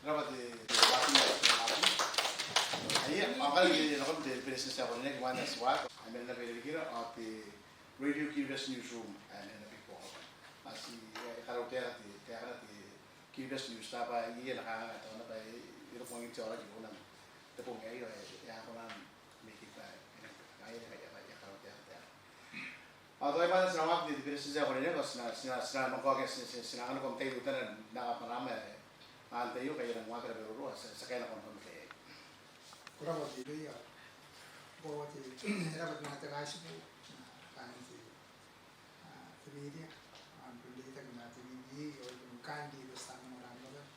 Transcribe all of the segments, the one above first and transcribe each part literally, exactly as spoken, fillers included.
Ko rabwa te, te, te, te, te, aia, ao ngkai e nakon te, te Beretitenti ae karineaki Mwaneka Tiwaka, ae mena naba irarikira, ao te Radio Kiribati Newsroom, ae mena naba i Buakaupan. Ma ti, e, e karautaeka te, te, te Kiribati News, tao bwa iai ana kanganga, tao naba e, e roko ngkai te aoraki irouna n te bong aei, ao e, e a kona n make it bwa e, e, e, e, e karautaeka te, te, te Ao tao imwain ti na waaki te, te Beretitenti ae karineaki, ao ti na, ti na, ti na manga kaokia, ti na, ti na, ti na anganiko am tai teutana n anga marama, e, antai aio, ngkai e nang waaki ara maroro, ti a, ti a kainako n te tai aei. Ko rabwa te Speaker. Ko rabwa te, e rabwa te mwaneaba ae karineaki, kaain te, a, te media, ao n reitaki ma te V B A, ao i bon kaain te Western Moran Moran.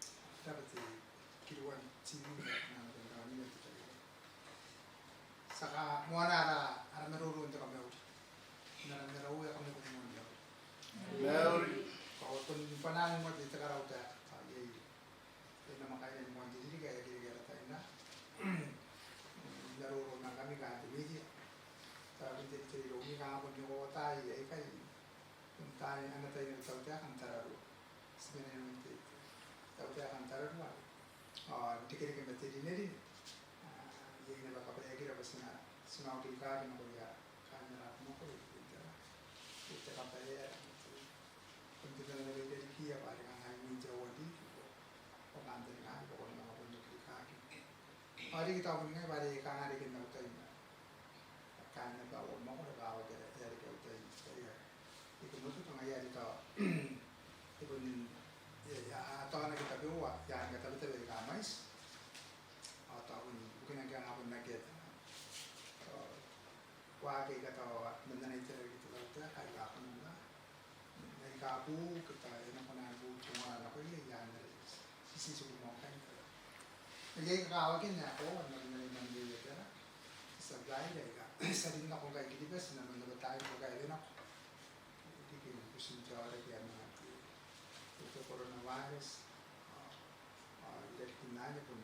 E rabwa te Kiruan T V, e rabwa te Kiruan T V. Ti a kamoana ara, ara maroro n te kamauri. N aran ara Uea ae ko mena ni moan mauri. Mauri. Ao bon bwanaan moa te, te karautaeka. Ao iai, iai namwakaina ni moan te ririki ae e a reke ara tai n maroro ma ngkami kaain te media. Tao bon te, te roro ni kanga bon ni kaotai aikai. Bon taani, ana tai ni tautaeka n tararua. Ti mena n te tautaeka n tararua. Ao n irekereke ma te rinerine, a, iai naba kabaeakira bwa ti na, ti na okirikaki nakoia kaain ara mwakuri, te, te, te kabaea, te, bon te mena naba irarikiia bwa are kanga imwin te aua n riki, ao kantaningaaki bwa ko na manga bon okirikaki. Ao riki tao bon ngai bwa are kanga riki n au tai ma kaain naba au mwakoro bwa ao e a reke au tai, tai ae riki n mototo, ngaia are tao e bon, e, e a, a taonaki tabeua, e a reke tabetabe aika mwaiti. Ao tao bon bukina ngke a nang bon akea te, tao, waaki aika tao a na anaia riki te tautaeka aika a kona n, n aika buki, tao e na kona n buki moa nakoia, i aan are ti, ti, ti, ti moa ngkai n tara. Iai kakawakina ae koaua n aron are e na mena iai te, te supply aika ti a rin nako ngkai Kiribati n aron naba taai aika a reke nako. Riki ni butin te aoraki ae manga te, te, te coronavirus. Ao, ao irarikin anne bon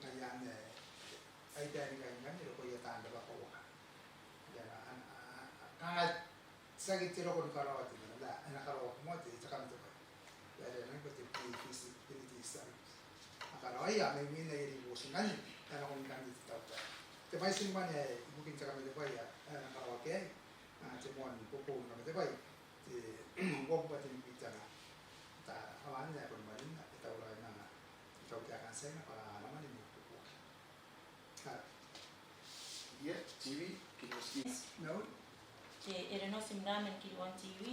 Ngaia anne, ai bae ni kangai, ni rokoia taan rabakau aika a na, a, a, a, kanga tiaki te roko ni karaoa te mwane, e na karaoaki moa te, te kamatebwai. Are e nang ko te pre-feasibility study. A karaoia, ma imwina e ribooti ngkanne, e na kona ngkanne te tautaeka. Te mwaiti ni mwane ibukin te kamatebwai ae e na karaoaki, a, te moan bobong ni kamatebwai, te uabwi te bwitana. Tara, ao anne ae bon mwaninna, e tauraoi ma te tautaeka n Tiaina bwa a na mwane ni buobuoki. Ia, Tiwi, Kiriwan Tiwi. Mauri. Te Erenosi Muraman Kiriwan Tiwi,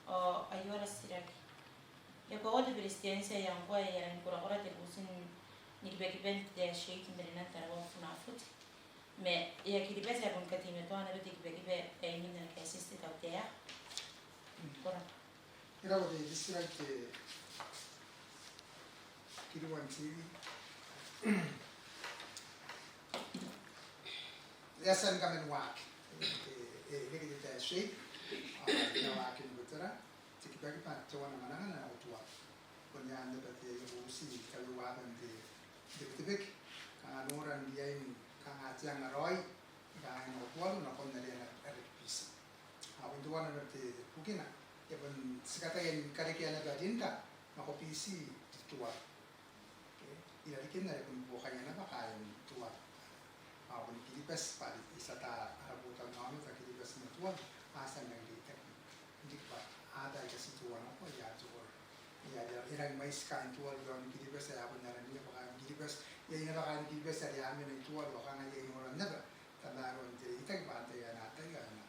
ao aio ara titiraki. E koaua te Beretitenti ae ngkoa ae e a rangi ni korakora te butin ni kibakiban te Taetae Trade i marenan Tarawa Funafuti. Ma e a Kiribati ae bon kateimatoa naba te kibakiba ae imwin ana kaetieti te tautaeka. Ko rabwa. Ko rabwa te titiraki, Kiriwan Tiwi. E a tia ni kaman waaki. E, e, e reke te Taetae Trade, a, e a waaki ni botara te kibakiba, teuana mwanangana nako Tuvalu. Bon iai naba te bubuti kaweweaban te, te Betebeke. Kanga noran riain, kanga te anga raoi, kanga nako Tuvalu nakon are ana, are Biti. Ao bon teuana naba te bukina, e a bon ti kataia ni karekea naba rinda nako Biti, Tuvalu. Okay. irarikin are bon buokaia naba kaain Tuvalu. Ao bon Kiribati bwa are e tia ata ara botannaomata Kiribati ma Tuvalu a tia n reitaki riki bwa a ata aika ti tuangako ia Tuvalu. Ia, ia, e rangi mwaiti kaain Tuvalu iaon Kiribati, a bon arana bwa kaain Kiribati. Iai naba kaain Kiribati are a mena i Tuvalu ao kanga iai noran naba tamaroan te reitaki bwa antai ae na ataia, e na,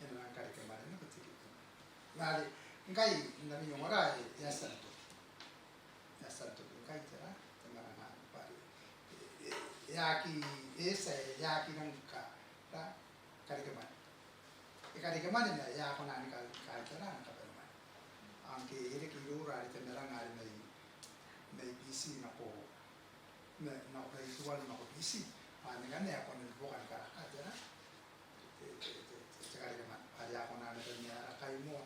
e na nang karekemwane naba te reitaki. Ma are ngkai n ami ongora e a tia n toki. E a tia n toki ngkai tera, te maranga bwa are e, e, e aki, e tia, e aki nang ka, ka, karekemwane. E karekemwane ma e a kona ni ka, ka tera, ni kabanemwane. Ao ngke e reke iroura are te maranga are mai, mai Biti nako, mai, nako, mai Tuvalu nako Biti. Ao ngkanne e a kona ni buoka ni karaka tera, te, te, te, te, te karekemwane. Are a kona naba ni ara kaimoa,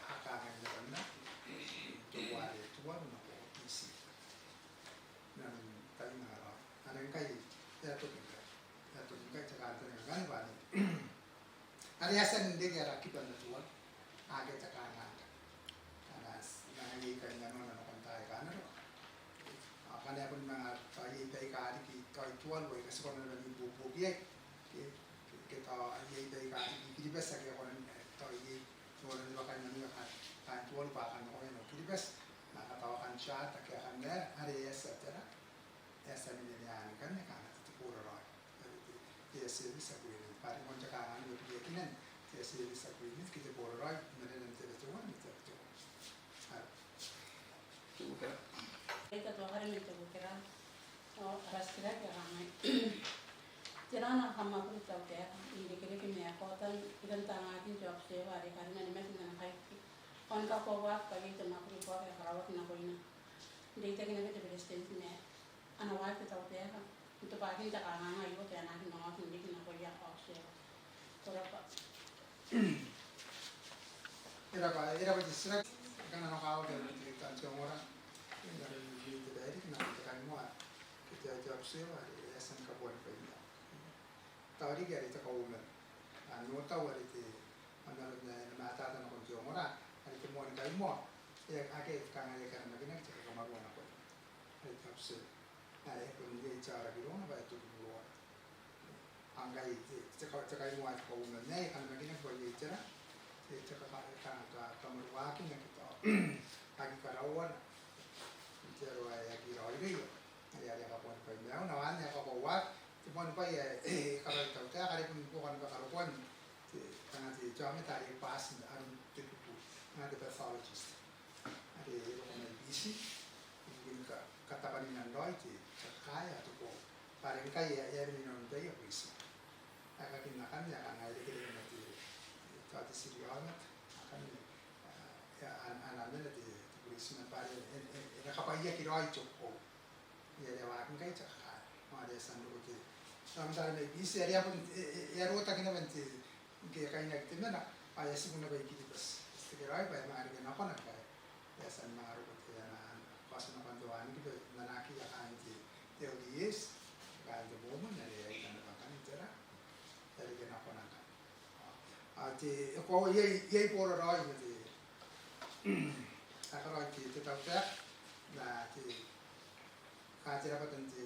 a kangai naba n teuare Tuvalu nako Biti. N aron taina ara, are ngkai e a toki ngkai. E a toki ngkai te kantaninga ngkanne bwa are e a tia n reke ara kiba ma Tuvalu. Akea te kanganga. Kanga ti, kanga iai kainnanoana nakon taai aika a na roko. Ao kanga e a bon manga tao iai baika riki tao i Tuvalu aika ti kona naba n ibuobuoki iai. Ke, ke, ke tao iai baika riki i Kiribati ake a kona n, tao iai, tao naba kainnanoia kaain, kaain Tuvalu bwa a kan nakoia nako Kiribati. Ma katawakan charter ke akanne, are e a tia tera. E a tia n rinea ngkanne kanga te, te boraraoi. Are te, te service agreement. Bwa are ngkanne te kanganga n oti iai kainnanoan te service agreement ke te boraraoi, marenan te batoan, te batoan. Ara. Te bukera. Ai tatuakare mai te bukera. Ao ara titiraki a kangai. Tera ana kamwakuri te tautaeka n irekereke ma aekaotan iran tangakin te observer are karina ni mate n ana kaiki. Ao ni kakoauaki bwa iai te mwakuri buaka ae karaoaki nakoina n reitaki naba te Beretitenti ma ana waaki te tautaeka n tobwakin te kanganga aio ke a na aki manga oki n riki nakoia observer. Ko rabwa. E rabwa, e rabwa te titiraki. Ngkana nanokawaki te, te ongora, ngkana nanokawaki te bairiki, nakon te kaimoa ke te, te observer are e a tia ni kabuanibwai maiu. Tao riki are te kauoman. Ao n otau are te, n aron ae e na matata nakon te ongora, are te moan kaimoa, e, akea te kanga e karamakinaki te kamarua nakoina. Are te observer. Are e bon iai te aoraki irouna bwa e toki buroa. Ao ngkai te, te ka, te kaimoa ae te kauoman aei e karamakinaki bwa iai tera, te, te ka, ka, ka, ka, kamaruaakina ke tao aki karauana n te aro ae aki raoiroia. Are, are e kabuanibwai maiuna, ao anne e kakoauaki te buanibwai ae e karaoia te tautaeka are e bon buoka naba karokoan te, kanga te, te aomata are e bati n aron te tutu, kanga te pathologist. Are e roko mai Biti ibukin ka, katabwaninan raoi te, te kakae ao te koaua. Bwa are ngkai e a, e a rin inanon baia bureitiman. Aekakin akanne a kanga irekereke ma te, tao te tiri aomata. Akanne, a, a, a na mena te, te bureitiman bwa are e, e, e na kabwaiaki raoi te koaua. Ia, are e waaki ngkai te kakae. Ao are e a tia n roko te, tao aomata are mai Biti, are e a bon, e, e, e a rotaki naba n te, ngke e kainaki te mena, ao e a tiku naba i Kiribati. Ti tekeraoi bwa e manga reke nakona ngkai e a tia n manga roko te, ana, ana kaoti nakon te wanikiba, manakiia kaain te, te L D S, kaain te Mormon, are e a ita naba ngkanne tera, e a reke nakona ngkanne. Ao te, e koaua iai, iai boraraoi ma te, ae karaoia te, te tautaeka, ma te, kanga te rabwata n te,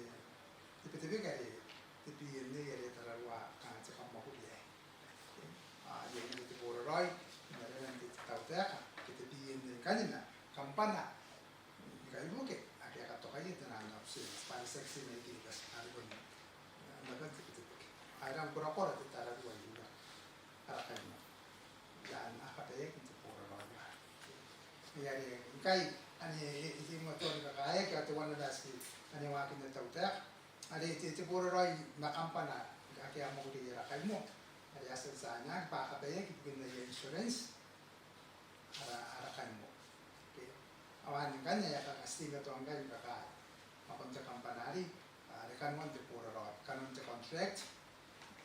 te Betebeke are te B N A are e tararua kanga te kammwakuri aei. Ao iai naba te boraraoi i marenan te, te tautaeka ke te B N A ngkanne ma kambana ni kaibuke ake a katokaia te naan observers bwa are tiaki tii mai Kiribati, are bon, e, naba n te Betebeke. Ao e rang korakora te tararua iroura ara kaimoa. Ia, a kabaeaki n te boraraoi arei. Ia, are ngkai anne e, e, e teimatoa ni kakaeaki, ao teuana naba ae ti, anne waakin te tautaeka. Are te, te boraraoi ma kambana ake a mwakuri iai ara kaimoa. Are a tia n tiainaki bwa a kabaeaki ibukin aia insurance ara, ara kaimoa. Okay. Ao anne ngkanne ae kanga ti teimatoa ngkai ni kakaea nakon te kambana arei, are kanoan te boraraoi, kanoan te contract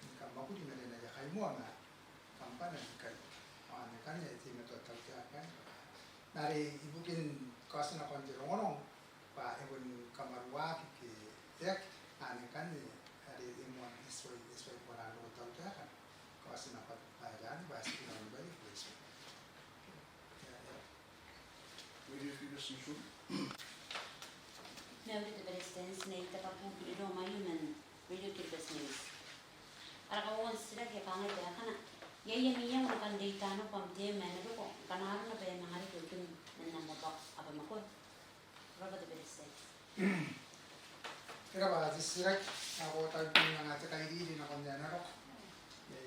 ni kammwakuri i marenaia kaimoa ma kambana ni kaibuke. Ao anne ngkanne ae teimatoa te tautaeka ngkai ni kakaea. Ma are ibukin kaoti nakon te rongorongo bwa e bon kamaruaki ke e aki, anne ngkanne are e moan, e tuai, e tuai kona n roko te tautaeka ni kaoti nakon baere anne bwa e tikiraoi naba iai bureitiman. Ia, ia. Will you give us some food? Mauri te Beretitenti, Nei Tabaku Kiriro mai Iu man Radio Kiribati News. Ara kauoua n titiraki e kangai taekana: Iai ami iango ni kan reita nako am team ae na roko ngkana arona bwa e a manga reke okin man am abamwakoro? Ko rabwa te Beretitenti. Ko rabwa te titiraki. Ao ko taku bwa e manga te kairiri nakon ae na roko. E,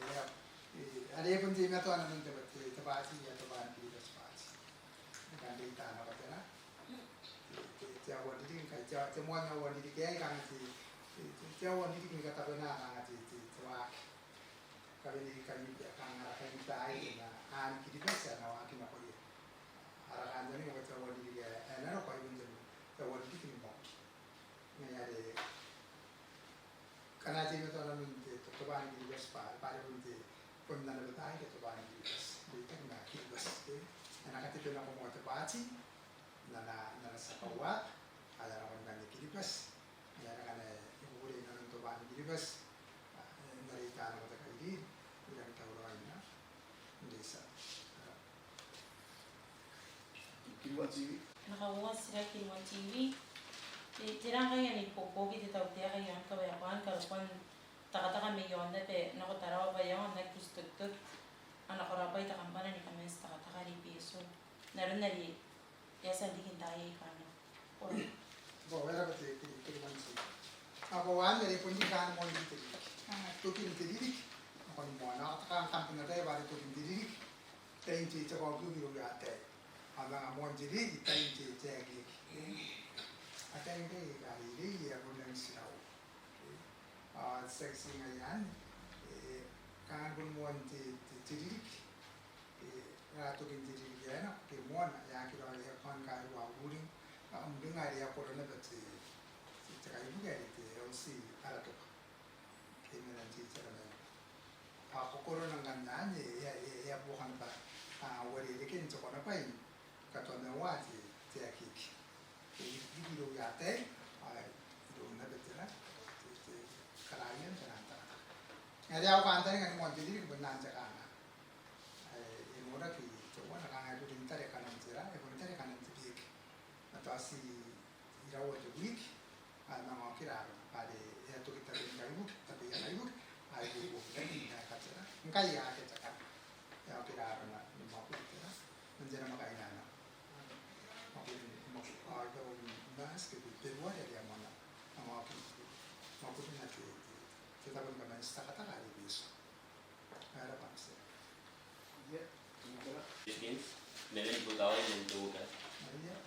e, are bon teimatoa nanon te, te, te baati ae Tobwaan Kiribati Baati. Ni kan reita nako tera, te, te, te award ririki, ngkai te, te moan award ririki aei kanga te, te, te, te award ririki ni katabwena kanga te, te, te waaki. Kawenei kaimi, kanga ara kaimi bwaai ma Aan Kiribati ae na waaki nakoia. Ara kantaninga bwa te award ririki ae, ae na roko ai bon te, te award ririki ni mwakuri. Ngaia are ngkana e teimatoa nanon te, te, Tobwaan Kiribati bwa, bwa are bon te, bon ana babaire Tobwaan Kiribati. Reitaki ma Kiribati, e. E na katebenako moa te baati n ana, n ana tia kauoua, ao e a nakon Kiribati. Ngaia are ngkana e kukurei nanon Tobwaan Kiribati, e na reita nako te kairiri, I rangi n tauraoi n reita. Kiribati. Ana kauoua n titiraki Kiribati T V. Te, tera ngkai ana ibuobuoki te tautaeka i aon kawaekoan karokoan takataka mai aon aba nako Tarawa bwa e aonga n aki butitoki ana korabwai te kambana ni kamanti takataka are i Betio n aron are e a tia n riki n taai aika a nako? Ko rabwa. Ko rabwa te, te, te Kiribati. Ao ko a na reke n riki kanga moan te ririki. Kanga tokin te ririki. Ao ko ni moan, ao kanga kam bon ataia bwa are tokin te ririki, tain te, te kaokiu irouia ataei. Ao manga moan te ririki tain te, te aki. Ataei ngkai a reirei, a bon rangi n tiraua. Ao tiaki ti ngaia anne, e, kanga bon moan te, te, te ririki. E, ara tokin te ririki ae nako, ke moana, e aki raoi, e a kona ni kairua uring, a, uringa are e a koro naba te, te, te kaibuke are te L C ara toka. Ke mena n te itera mai. Ao ko koro ngkanne, e, e, e a buoka naba, a, uarereken te konabwai, katoa maua te, te aki. Te ririki irouia ataei, ao irou naba tera, te, te karaoan te nang takataka. Ngaia are au kantaninga ni moan te ririki bon nang te kanga. Ae, e noraki teuana kanga e kuri n tare kanan tera, e kuri n tare kanan te beke. Ma tao ti iraua te wiki, ao e manga okira arona, bwa are e a toki tabeia kaibuke, tabeia kaibuke, ao e buobuoki riki n ae katera. Ngkai e a akea te kanga. E a okira arona ni mwakuri tera, man te namwakaina ae nako. Mwakuri, mwakuri, ao e taku Maati ke Beberuare are e a moana, a manga okira mwakurina te, te, te tabo ni kamanti takataka are i Betio. Ara bamse. Ia, Beretitenti, Melen Butawa man Tuka.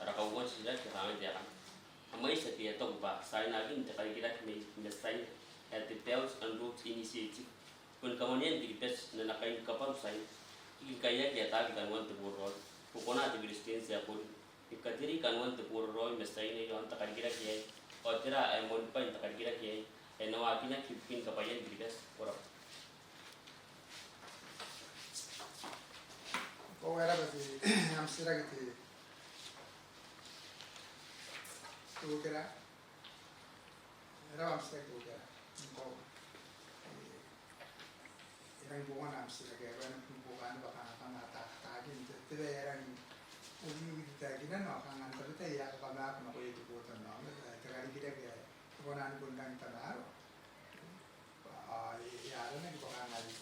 Ara kauoua n titiraki e kangai taekana: A mwaiti ake a taku bwa ti a inakin te karikirake mai, mai Tiaina, ae te Belt and Road Initiative, bon kamwanean Kiribati n ana kaai ni kabwaru Tiaina, riki ngkai e aki ataaki kanoan te boraraoi. Ko kona te Beretitenti ae karineaki ni katerei kanoan te boraraoi ma Tiaina i aon te karikirake aei, ao tera ae moanibwain te karikirake aei ae na waakinaki ibukin kabwaian Kiribati? Ko rabwa. Ko rabwa te, am titiraki te, Tuka. E raba am titiraki Tuka. Ngkoa, e, e rangi ni bongana am titiraki ae e rangi ni bongana bwa kanga kam ataaki n te, te bwai ae e rangi n ukiuki te taekinano, kanga n tabetai e a kakamaaku nakoia te botannaomata, te karikirake ae e kona ni bon rangi n tamaroa. Ao e, e aranaki bwa kanga te,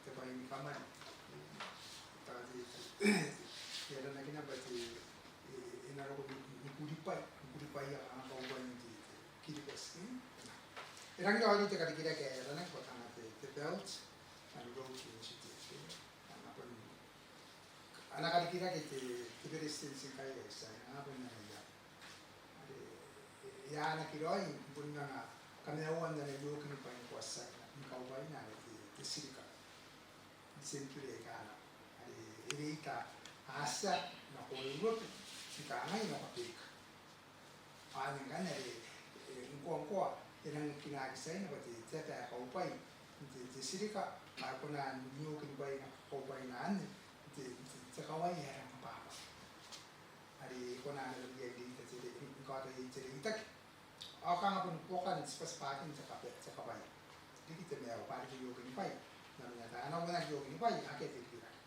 te bwai ni kamwane. Tao te, te, e aranaki naba te, e, e na roko ni, ni kuribwai, ni kuribwaia kanga kaubwain te, te Kiribati. E rangi n raoiroi te karikirake ae aranaki bwa kanga te, te Belt and Road Initiative. Kanga bon ana karikirake te, te Beretitenti ngkai ae Tiaina, kanga bon ana iango. Are e, e anaaki raoi, bon manga kamaiuan ana iokinibwai ngkoa Tiaina ni kaubwaina are te, te tirika. N tienture aika a nako. Are e reita Atia nako Europe, ni kangai nako Aberika. Ao ngkanne are, e, ngkoangkoa e rangi ni kinaaki Tiaina bwa te, te aba ae kaubwai n te, te tirika, ao e kona n iokinibwaina kaubwaina anne n te, te, te kawai ae e rangi ni bwabwaka. Are e kona naba iai n reita te, ni kaota iai te reitaki. Ao kanga bon buokan tibwatibwakin te kaba, te kabwai. Riki te maiu, bwa riki te iokinibwai. N aron ae tao a na uanaki iokinibwai, akea te rikirake.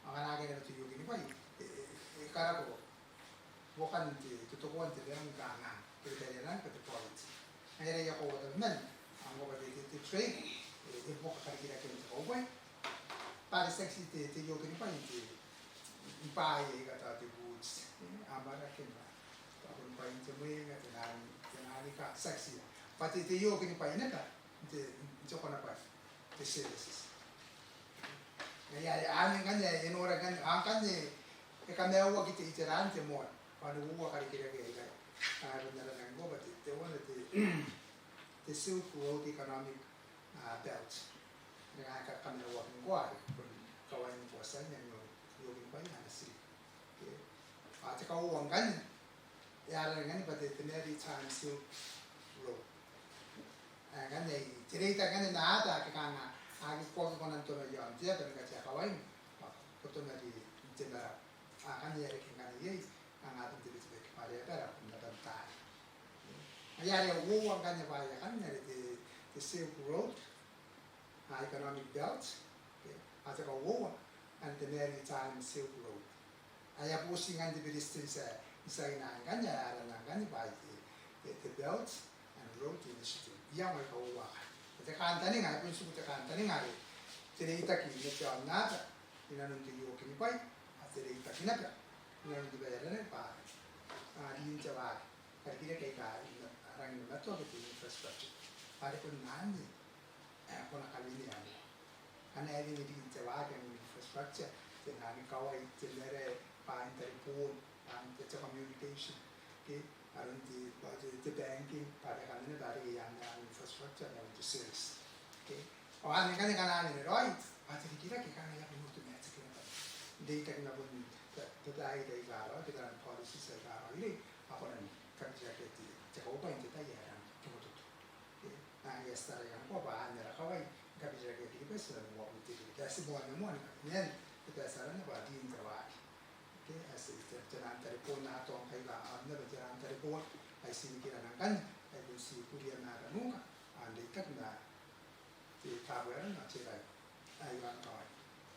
Ao ngkana akea naba te iokinibwai, e, e, e karako buokan te, totokoan te maiu ni kanga te bwai ae rang bwa te polity. Ngaia are e a koaua tabeman ngkoa bwa te, te, te trade e, e buoka karikirakean te kaubwai. Bwa are tiaki tii te, te oki ni bwai n te, n bwaai aika tao te goods, e, amwarake ma tao bwain te mwenga, te nang, te nang ni ka, tiaki tii. Bwa te, te oki ni bwai naba n te, n te konabwai, te services. Ngaia are anne ngkanne e noraki ngkanne, ao ngkanne e kamaiuaki te, te iteraan te moan, ao n uoua karikirake aika a bon aranaki ngkoa bwa te, teuana te, te Silk Road Economic, a, Belt. Ngaia ae e kamaiuaki ngkoa are bon kawain ngkoa Tiaina n oki ni bwai, ana Silk. Ke. Ao te kauoua ngkanne e aranaki ngkanne bwa te, te Maritime Silk Road. Ae ngkanne te reitaki ngkanne ma aba ake kanga a aki, ko aki kona n toma i aon te aba ni katea kawaina, ao ko toma ri n te marau. Ao ngkanne e a reke ngkanne iai kanga bon te Betebeke ma Areabara, bon aban taai. Ngaia are uoua ngkanne bwaai akanne are te, te Silk Road, a, Economic Belt, ke, ao te kauoua, ao te Maritime Silk Road. Ae e a boti ngkanne te Beretitenti n Tiaina ngkanne, ae arana ngkanne bwa te, te, te Belt and Road Initiative. Iango aika uoua akanne. Te kantaninga, e bon tiku te kantaninga are te reitaki n te aonnaba, inanon te oki ni bwai, ao te reitaki naba inanon te bwai ae aranaki bwa, a, rin te waaki. Karikirake aika a rangi ni matoa ke te infrastructure. Bwa are bon anne ae ko na kawenea moa. Ngkana e wene rin te waaki n infrastructure, te nang ni kawai, te marae, bwain tareboon, bwain te, te communication, ke, aron te, bwa te, te banking, bwa are akanne bwa are iai ana infrastructure, ana te service. Ke, ao anne ngkanne ngkana a wene raoi, bwa te rikirake kanga e a bon automatic naba. N reitaki ma bon te, te, te, te, te, te, te policies aika a raoiroi, ao ko na kabirirakeaki te, te kaubwai n te tai ae rang, te mototo. Ke, a, e a tia n taraia ngkoa bwa anne ara kawai ni kabirirakean Kiribati inanon uabwi te ririki. Ae ti moanna moa ni kabane, te bwai ae ti aranna bwa rin te waaki. Ke, ae ti, te, te nang tareboon, a, tao ngkai bwa, a, naba te nang tareboon ae ti nikirana ngkanne, ae bon ti kuria ma aba nuka, a, n reitaki ma te Tabuaeran ao te Raina. Aio ana kawai.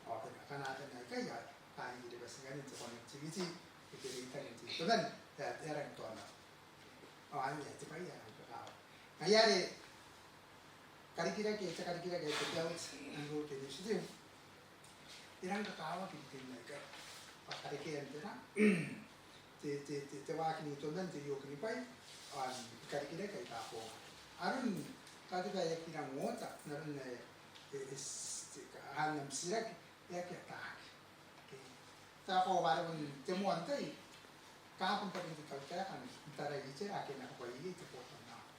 Ao ngkana, ngkana a bane aikai ao kaain Kiribati ngkanne n te connectivity, ke te reitaki n te itoman ae, ae rang toana. Ao anne te bwai ae rang kakawaki. Ngaia are karikirake, te karikirake ae te Belt and Road Initiative e rang kakawaki ibukin aikai. Bwa karekean te nang, te, te, te, te waaki n itoman te oki ni bwai, ao ni karikirake aika a bongana. Aron, tao te bwai ae e aki rang oota n aron ae, e, e, te, kaain am titiraki, e aki ataaki. Ke. Tao ko bwa are bon te moan tai, ka bon tabun te tautaeka n tarai itera ake a na kakoa iai te botanaomata.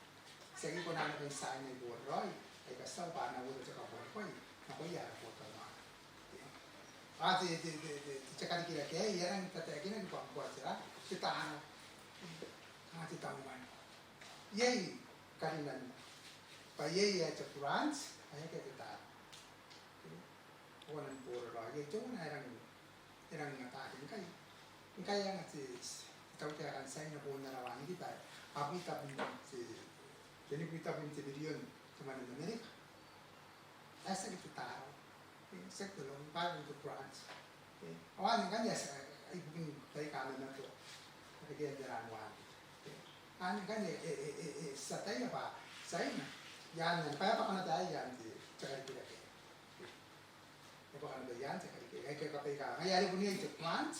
Ti aki kona naba n tiaina i boraraoi aika ti taku bwa a na uota te kabuanibwai nakoia ara botanaomata. Ao te, te, te, te, te karikirake aei e a rangi n tataekinaki bwa ngkoa tera, te tarao. Ao te tauman. Iai karinan bwa iai ae te grant, ao iai ae te tarao. Ao a na ni boraraoi, iai teuana ae e rangi, e rangi n ataaki ngkai. Ngkai e anga te, te tautaeka n Tiaina boon ara wanikiba, abwi tabun te, tenibwi tabun te mirion te mwane n Amerika. Ae tiaki te tarao. E, tiaki te loan, bwa te grant. E, ao anne ngkanne e a tia, ibukin baika a mamato. Karekean te nang wanikiba. E, anne ngkanne e, e, e, e, e tia ataia bwa Tiaina, iaan, bwa e bwaka naba aei iaan te, te karikirake. E bwaka naba iaan te karikirake. Aika, aika baika, ngaia are bon iai te grant,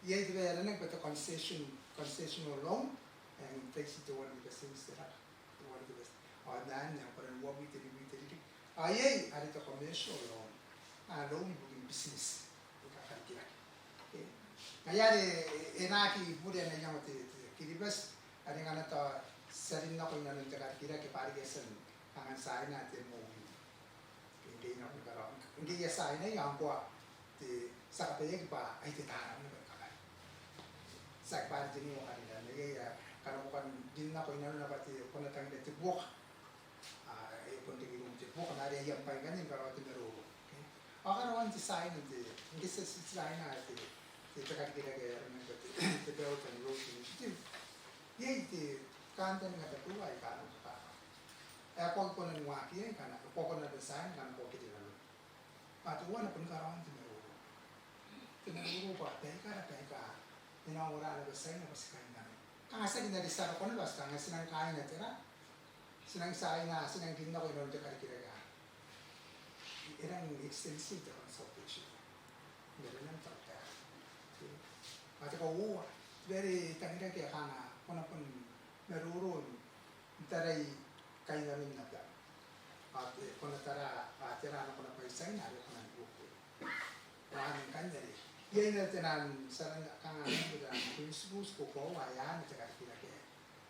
iai te bwai ae aranaki bwa te concession, concessional loan, ae n taiti teuana te percent te raka. Teuana te percent. Ao anne, ao ngkoa n uabwi tenibwi te ririki. Ao iai are te commercial loan. A, loan ibukin business. Aika karikirake. E, ngaia are e, e na aki bure ana iango te, te Kiribati, are ngkana tao ti a rin nako inanon te karikirake bwa are e a tia n angan Tiaina te moan. Ngke e na bon karaoaki, ngke e a tiainaki ao ngkoa te, ti a kabaeaki bwa ai te tarao naba ni kabane. Tiaki bwa are te neo karinan, iai ae ngkana ko kan rin nako inanona bwa te, ko na tangira te buoka. A, e bon reke iroum te buoka, ma are iai am bwai ngkanne ni karaoa te maroro. Ao karaoan te Tiaina n te, ngke ti, ti, Tiaina te, te, te karikirake ae aranaki bwa te, te Belt and Road Initiative. Iai te kantaninga tabeua aika a nang kakawaki. Ae ko aki kona ni waaki iai ngkana ko aki kona ni bati Tiaina ngkana ko aki rinanona. Ao teuana bon karaoan te maroro. Te maroro bwa baikara baika e na ongora naba Tiaina bwa ti kainnano. Kanga tiaki n are ti a roko naba, ti kanga ti nang kaaina tera, ti nang tiaina, ti nang rin nako inanon te karikirake. E rang extensive te consultation. N are nang tautaeka. Ao te kauoua, te bwai are tangiraki ae kanga ko na bon maroro n tarai kainnanon naba. Ao te, ko na tara, ao tera ae ko na bwaitiaina are ko na ni buobuoki. Ao ngkanne are iai naba te nang, ti a nang kanga nang te nang principles ko koaua ae anne te karikirake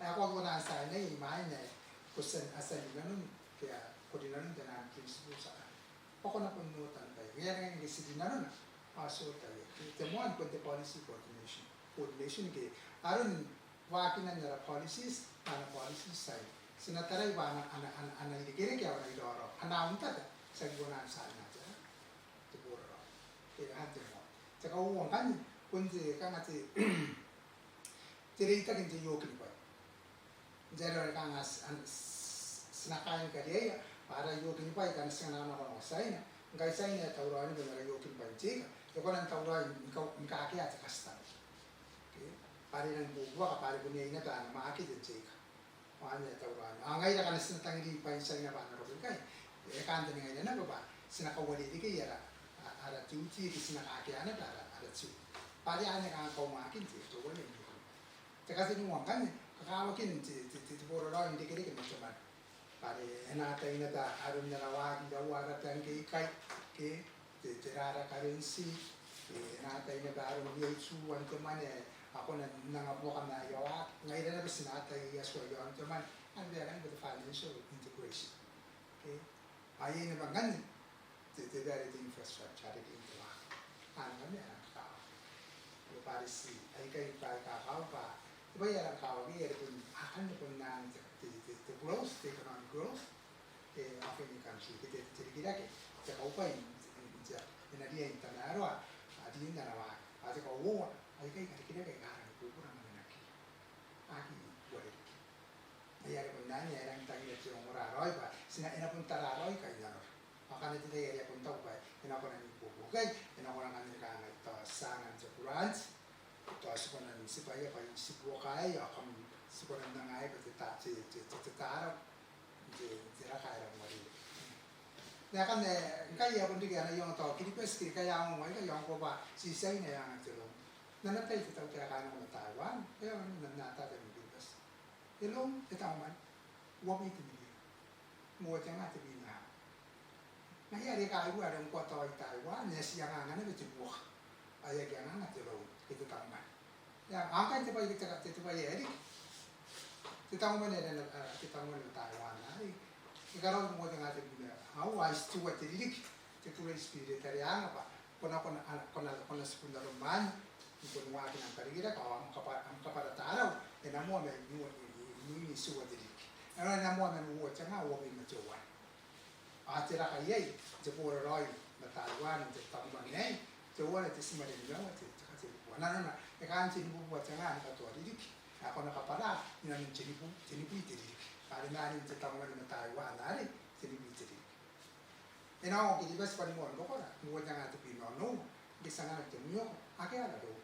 ae ko aki kona n tiainai imwain ae ko tia n, a tia n rinanon, ke a, ko rinanon te nang principles akanne. Bwa ko na bon ota n tai. Ngaia are ngke ti rinanona ao ti otaia. Te moan bon te policy coordination. Coordination ke aron waakinan ara policies, ana policies aei. Ti na tarai bwa a na, a na, a na, a na irekereke ao a na iraorao. A na untata, ti aki kona n tiaina tera, te boraraoi. Ke anne te moan. Te kauoua ngkanne, bon te kanga te, te reitaki n te iokinibwai. N te aro are kanga ti, an, ti na kaaini kariaia bwa ara iokinibwai ngkana ti a nang nako nako Tiaina, ngkai Tiaina e tauraoi naba n ara iokinibwai n te ika, e kona n tauraoi ni ka, ni kakea te customs. Okay? Bwa are e nang buobuaka bwa are bon iai naba ana market n te ika. Ao anne e tauraoi. Ao ngaira ngkana ti na tangiri bwain Tiaina bwa a na roko ikai, e kantaningaina naba bwa ti na kauarerekei ara, a, ara duty ke ti na kakea naba ara, ara duty. Bwa are anne kanga kaumwaakin te, teuaei n iokinibwai. Te kateniua ngkanne, kakawakin te, te, te, te boraraoi n irekereke ma te mwane. Bwa are e na atai naba aron ara waaki, iraua ara bangke ikai, ke te, tera ara currency, e, e na atai naba aron iai tuan te mwane ae a kona n anga buoka ma aia waaki. Ngaira naba ti na ataia tuai aon te mwane, anne bwa e kangai bwa te financial integration. Okay? Ao iai naba ngkanne te, te bwai are te infrastructure are te internet. Anne ngkanne e rang kakawaki. Ao bwa are ti, aikai bwa e kakawaki bwa te bwai ae rang kakawaki are bon, akanne bon anne te, te, te, te growth, te economic growth, e, of any country, ke te, te rikirake, te kaubwai n, n, n te aba. E na riai n tamaroa, a, rin ana waaki. Ao te kauoua, aikai karikirake aika a rangi ni bubura ma n aki, aki uarereke. Ngaia are bon anne ae e rangi n tangira te ongora raoi bwa ti na, e na bon tara raoi kainnanora. Ao ngkana te tai are e a bon taku bwa e na kona n ibuobuoki ikai, e na kona ngkanne ni kangai tao ti a angan te grant, tao ti kona n tibwaia bwa ti buoka aei, ao kam ti kona n anga aei bwa te ta, te, te, te, te tarau n te, te raka ae rang uarereke. Ma ngkanne, e, ngkai e a bon riki ana iango tao Kiribati, ke ngkai a ongo aikai, a ongo bwa ti Tiaina e anga te loan. N ana tai te tautaeka ae nako ma Taiwan, e a, n ana, n ana tai n Kiribati, e loan te tangomwane uabwi te mirion. Uoua te nga tebwi ma aua. Ngaia are kairua are ngkoa tao i Taiwan, e a tia n anganga naba te buoka. Ao e aki anganga te loan, ke te tangomwane. Ao ngkai te bwai, te, te, te bwai ae riki, te tangomwane are, a, te tangomwane ma Taiwan arei, e karaoaki uoua te nga tebwi ma aua, ao ai ti tua te ririki, te grace period are a anga bwa ko na, ko na, a, ko na, ko na tiku n aron mwaane, ni kona ni waaki n am karikirake, ao am kabwa, am kabwara tarau e na moa man, ni, ni, ni, ni, ni tua te ririki. E na, e na moa man uoua te nga uabwi ma teuana. Ao te raka iai, te boraraoi ma Taiwan n te tangomwane aei, teuana te timare nimaua te, te katenibubua. Nanona, e kaan tenibubua te nga ni katoa ririki. Ao ko na kabwara inanon tenibu, tenibwi te ririki. Bwa are mwaane n te tangomwane ma Taiwan arei, tenibwi te ririki. E na ongo Kiribati bwa ni moan rokora, uoua te nga tebwi ma onoua, ngke ti anganaki te mwioko, akea ara loan.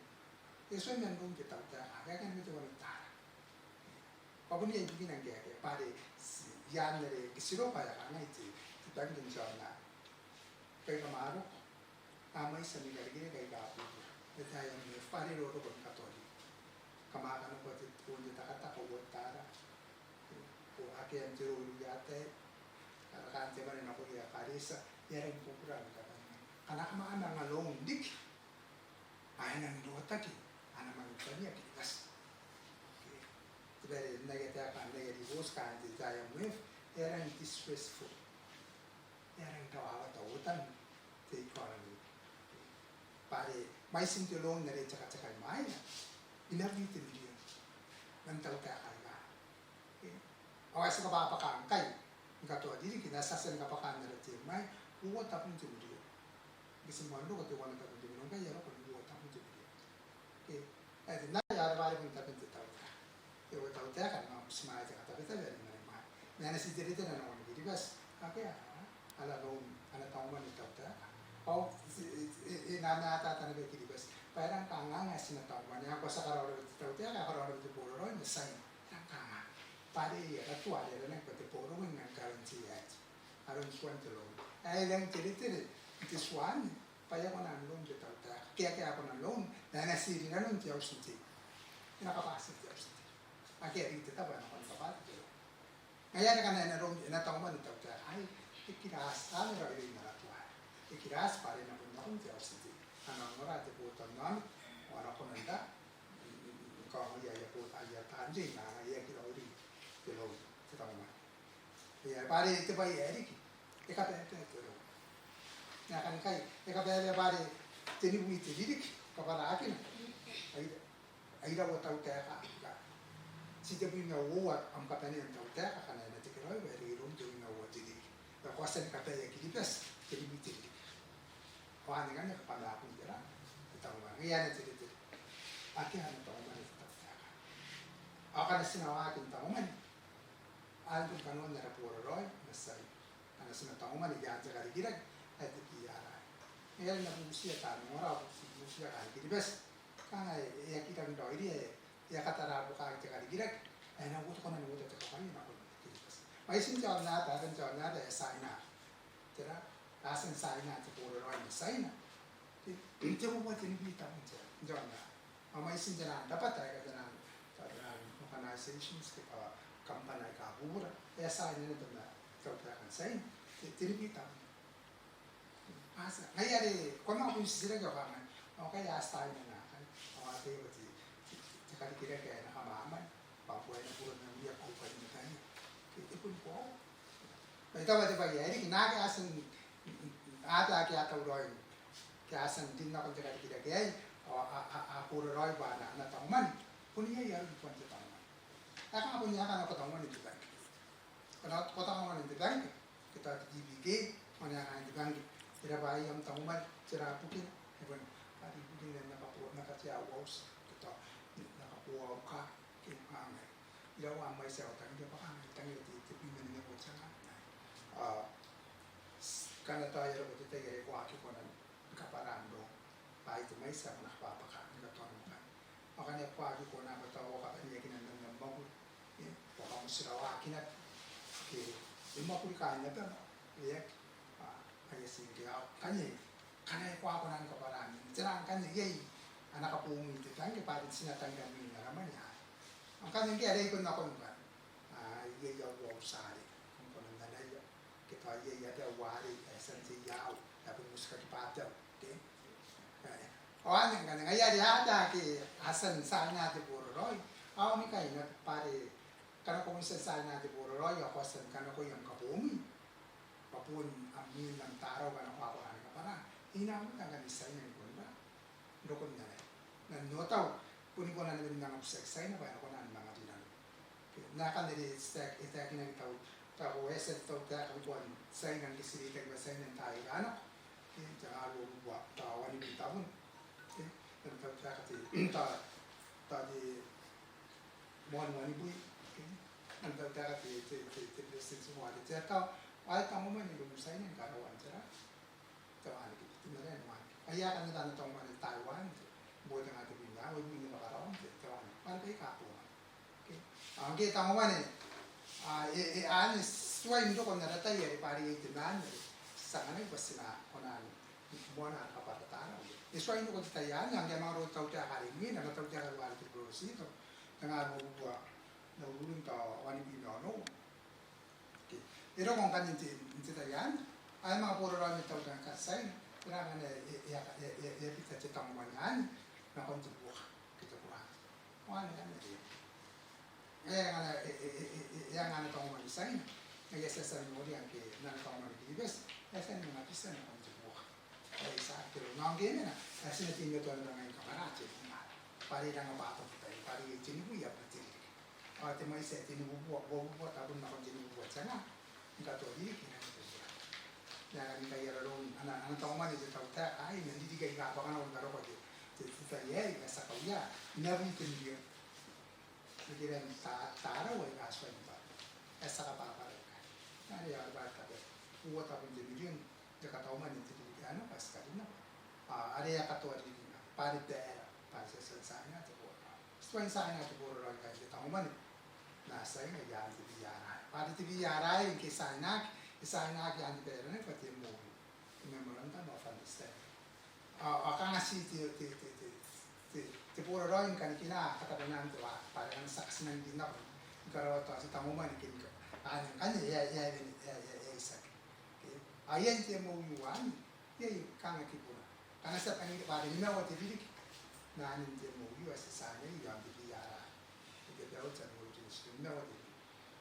E tuai man loan te tautaeka, akea, akea naba teuana te tara. Bwa bon iai bukina ngke akea, bwa are ti, i aan are ngke ti roko ao e a kangai te, te bangke n te aonnaba, ngkai kam a roko, a mwaiti ami karikirake aika bubura. E tae ae e a bwaka roroko ni katoa ririki. Kam a kanakoa te, boon te takataka uoua te tara. Ko akea n te roo irouia ataei, karakaan te mwane nakoia ekaretia, e a rangi ni bubura ami kabanea. Ngkana kam a manga loan riki, ao e nang rotaki ana mwanenibania Kiribati. Okay. Te bwai are n aia taeka, n aia ribooti kaain te I M F, e a rangi distressful. E a rangi n rawawata ootan te economy. Bwa are mwaitin te loan are e tekateka imwaina, e nang bwi te mirion man tautaeka aika. Okay. Ao ae ti kabwabwaka ngkai ni katoa ririki, n ae ti a tia ni kabwaka n ara term aei, uoua tabun te mirion. Ngke ti moan roko teuana tabun te mirion, ngkai e a roko n uoua tabun te mirion. Okay. Ae te nang, e a raba are bon taben te tautaeka. Te tautaeka, ma ti manga te katabetabe are mwanemwane. Ma e na ti teretere nakon Kiribati, akea ara loan, ana tangomwane te tautaeka. Ao e, e, e, e na mataata naba Kiribati bwa e rang kanganga ae ti na tauman. Ao ngkoa ti a karaoa naba te tautaeka, karaoa naba te boraraoi ma Tiaina. E rang kanganga. Bwa are e a katua, are e aranaki bwa te borrowing and guarantee ae aron tuan te loan. Ae e rang teretere n te tua anne bwa e a kona n loan te tautaeka. Ke akea, e a kona n loan, ma e na tii rinanon te auti n tei. E na kabwatia te auti n tei. Akea riki te tabo ae e na kona ni kabwata te loan. Ngaia are ngkana e na loan, e na tauman te tautaeka aei, e kiraati, a na raoiroi n ara tua. E kiraati bwa are e na bon nakon te auti n tei. A na ongora te botannaomata, ao a na kona n ra, n, n, n kaongoia aia bo, aia taan tei, ma ngaia e aki raoiroi te loan, te tauman. Ia, bwa are te bwai ae riki, e kabaebae te loan. N aekan ngkai, e kabaebae bwa are tenibwi te ririki, kabwarakina. Ai, ai rawa tautaeka, ka. Ti tebwi ma uoua am kabanea n tautaeka, ngkana e na tekeraoi bwa e reke iroum tebwi ma uoua te ririki. Ao ko a tia ni kabaea Kiribati, tenibwi te ririki. Ao anne ngkanne kabwamaaku n tera, te tauman. Ngaia anne te, te, te. Akea ana tauman te tautaeka. Ao ngkana ti na waaki n tauman, anne bon kanoan ara boraraoi ma Tiaina. Ngkana ti na tauman iaan te karikirake ae te PRI. Ngaia are N na bubutiia taan ongora, bubutiia kaain Kiribati. Kanga e, e aki rangi n raoiroia, e, e a katara bukin te karikirake ae e na uota, kona n uota te kakaiaki nakon Kiribati. Mwaitin te aonnaba, aban te aonnaba ae e tiaina. Tera, a tia n tiaina te boraraoi ma Tiaina. Te, te uoua tenibwi tabun te, te aonnaba. Ao mwaitin te nang rabwata aika te nang, te nang organisations ke, a, kambana aika bubura, e a tiaina naba ma tautaekan Tiaina, te, tenibwi tabun. A tia, ngaia are ko a manga bon titiraki ao ko kangai, ao ngkai a tiaina naakai, ao a tei bwa te, te, te karikirake ae e na kamwamwane, bwa ko a na buro n uia kaukan ni baia. Ke e bon koaua. Bwa I taku bwa te bwai ae riki, naake a tia n, a, ake a tauraoi, ke a tia n rin nakon te karikirake aei, ao a, a, a, a boraraoi bwa a na, a na tauman, bon iai aron tuan te tauman. Ae kanga bon iai, kanga ko tauman n te bangke. Ko na, ko tauman n te bangke, ke tao te DBK, ao n ae kanga n te bangke. Tera bwai am tauman, tera bukina, e bon, bwa te bukina n na kaboa, n na katea au auti, ke tao, n na kaboa au kaa, ke kanga. Iraua am aiti ae ko tangiria bwa kanga, tangiria te, te bwi ma nimaua te nga. A, ngkana tao e a roko te tai are ko aki kona ni kabwara am loan, bwa ai te mwaiti ae ko na kabwabwaka ni katoa namakina. Ao ngkana ko aki kona bwa tao ko kabaneakina man am mwakuri, e, ko kamotirawaakina, ke e mwakuri kaain abam, e aki, a, ai ati ngke ao ngkanne, ngkana e koaua kona ni kabwara, tera ngkanne iai ana kaboong te bangke bwa are ti na tangira mwin ara mwane aei. Ao ngkanne ngke are I bon nakon ngkanne, a, iai au, au tia are kam kona n anaia, ke tao iai abau arei ae e a tia n tei iai, ae bon utikaki bwa abau, ke? E, ao anne ngkanne, ngaia are a tia ke a tia n tiaina te boraraoi, ao ni kaina bwa are ngkana ko bon tia n tiaina te boraraoi ao ko a tia ni kanakoa am kaboong, bwa bon am mwin am tarau ngkana ko aki kona ni kabwara, e na uota ngkanne Tiaina ni kona n roko n anaia. Ma n otau, bon I kona naba ni manga butiaki Tiaina bwa e na kona ni manga rinano. Ke, n aekan are e taekinaki tao, tao e a tia te tautaeka ngkoa n Tiaina ngke ti reitaki bwa Tiaina n taai aika nako. Ke, te nga ruabubua, tao wanibwi tabun. Ke, n ana tautaeka te, tao, tao te moan wanibwi. Ke, n ana tautaeka te, te, te, te Beretitenti Moari. Te tao, ai tao moan wanibwi Tiaina ni karaoan tera. Te wanikiba, te marae ni wanikiba. Ai aekan ana tauman Taiwan, te, bwa te nga tebwi ma aua, ibukina bwa karaoan te, te wanikiba. Bwa are baika a bongana. Ke? Ao ngke tauman, a, e, e, anne, tuai n roko n ara tai are bwa are iai te maan are ti anganaki bwa ti na kona ni moana ara kabwara tarau. E tuai n roko te tai anne, ao ngke a manga roko te tautaeka are imwina, ma tautaeka are Ruaretoburorosito, te nga ruabubua, n aururun tao wanibwi ma onoua. Ke, e roko ngkanne n te, n te tai anne, ao e manga boraraoi ma tautaekan Tiaina, tera ngkanne e, e, e a bita te tauman anne nakon te buoka ke te grant. Ao anne ngkanne e, e, ngkanne e, e, e, e, e anga ana tauman Tiaina, ngaia ti a tia n noria ngke ana tauman Kiribati, e a tia ni manga bita nakon te buoka. Ai tiaki te loan. Ao ngke e mena, ao ti na teimatoa naba ngkai ni kabwara te loan. Bwa are e rang bwaka bukin, bwa are iai tenibwi aika te ririki. Ao te mwaiti ae tenibubua, uabubua tabun nakon tenibubua te nga. Ni katoa ririki, e rang bubura. N aekan ngkai ara loan, ana, ana tauman te tautaeka aei, man ririki aika a bwaka nako ni karokoa te, te, te tai aei, e a tia kauia naba te mirion. Rikirake n ta, tarau aika a tuai ni bwara. E a tia kabwarabwara ikai. Are a bwara tabeua. Uoua tabun te mirion, te katauman n te ririki Ana bwa ti karina bwa are e a katoa riki bwa are baera bwa ti a tia n tiaina te boraraoi. Ti tuai n tiaina te boraraoi ngkai n te tangomwane ma tiaina i aan te B R I. Bwa are te B R I ngke e tiainaki, e tiainaki i aan te baera naba te M O U, Memorandum of Understanding. Ao kanga ti te, te, te, te, te, te boraraoi ni kanikina katabenan te waaki bwa are kanga ti a katinangi nako ni karaoa tao te tangomwane ke ni ka, anne ngkanne e a, e a, e a, e a, e a itiaki. Ao iai n te M O U anne iai kanga kibuna. Kanga ti a tangiria bwa are nimaua te ririki ma anne n te M O U ae ti tiainai i aon te B R I, te Belt and Road Initiative, nimaua te ririki.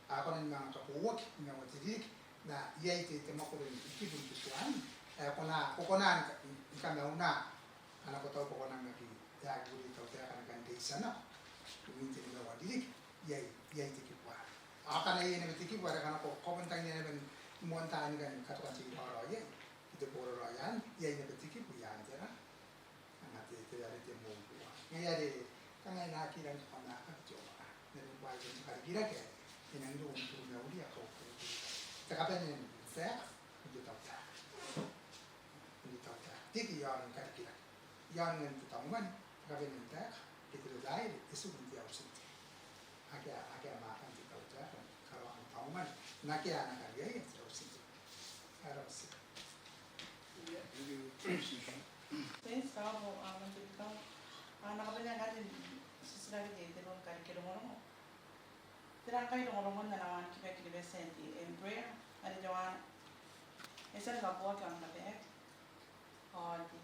A kona ni manga kabouaki nimaua te ririki ma iai te, te mwakuri ni kibu n te tua anne ae ko na, ko kona ni ka, ni kamauna ana kotau bwa ko nang aki, e aki bure te tautaeka ni kan reitia nako imwin te nimaua ririki. Iai, iai te kibu anne. Ao ngkana iai naba te kibu are ngkana ko, ko bon tangiria naba ni moan taai ni kan katokan te iraorao iai ke te boraraoi anne, iai naba te kibu i aan te ra, kanga te, te, are te M O U. Ngaia are kanga e na aki rang kona kaki te oka. N aron bwa ai bon te karikirake ae e nang roko n te tumauria, kaukuku, te kabanea n taeka, n te tautaeka. N te tautaeka. Te, te iaon karikirake, iaon te tangomwane, te kabanea n taeka ke te babaire e tiku n te auti n tei. Akea, akea mwaakan te tautaeka ni karaoan tangomwane n akea ana kariaia te auti n tei. Ko rabwa. Thanks, Kaabu, a, man te bikau. A, N na kabanea ngkai n titiraki te, te non kareke rongorongo. Tera ngkai rongorongon ana wanikiba Kiribati ae te Embraer, are te wa, e tia ni kabooaki aon kabaeaki. Ao te,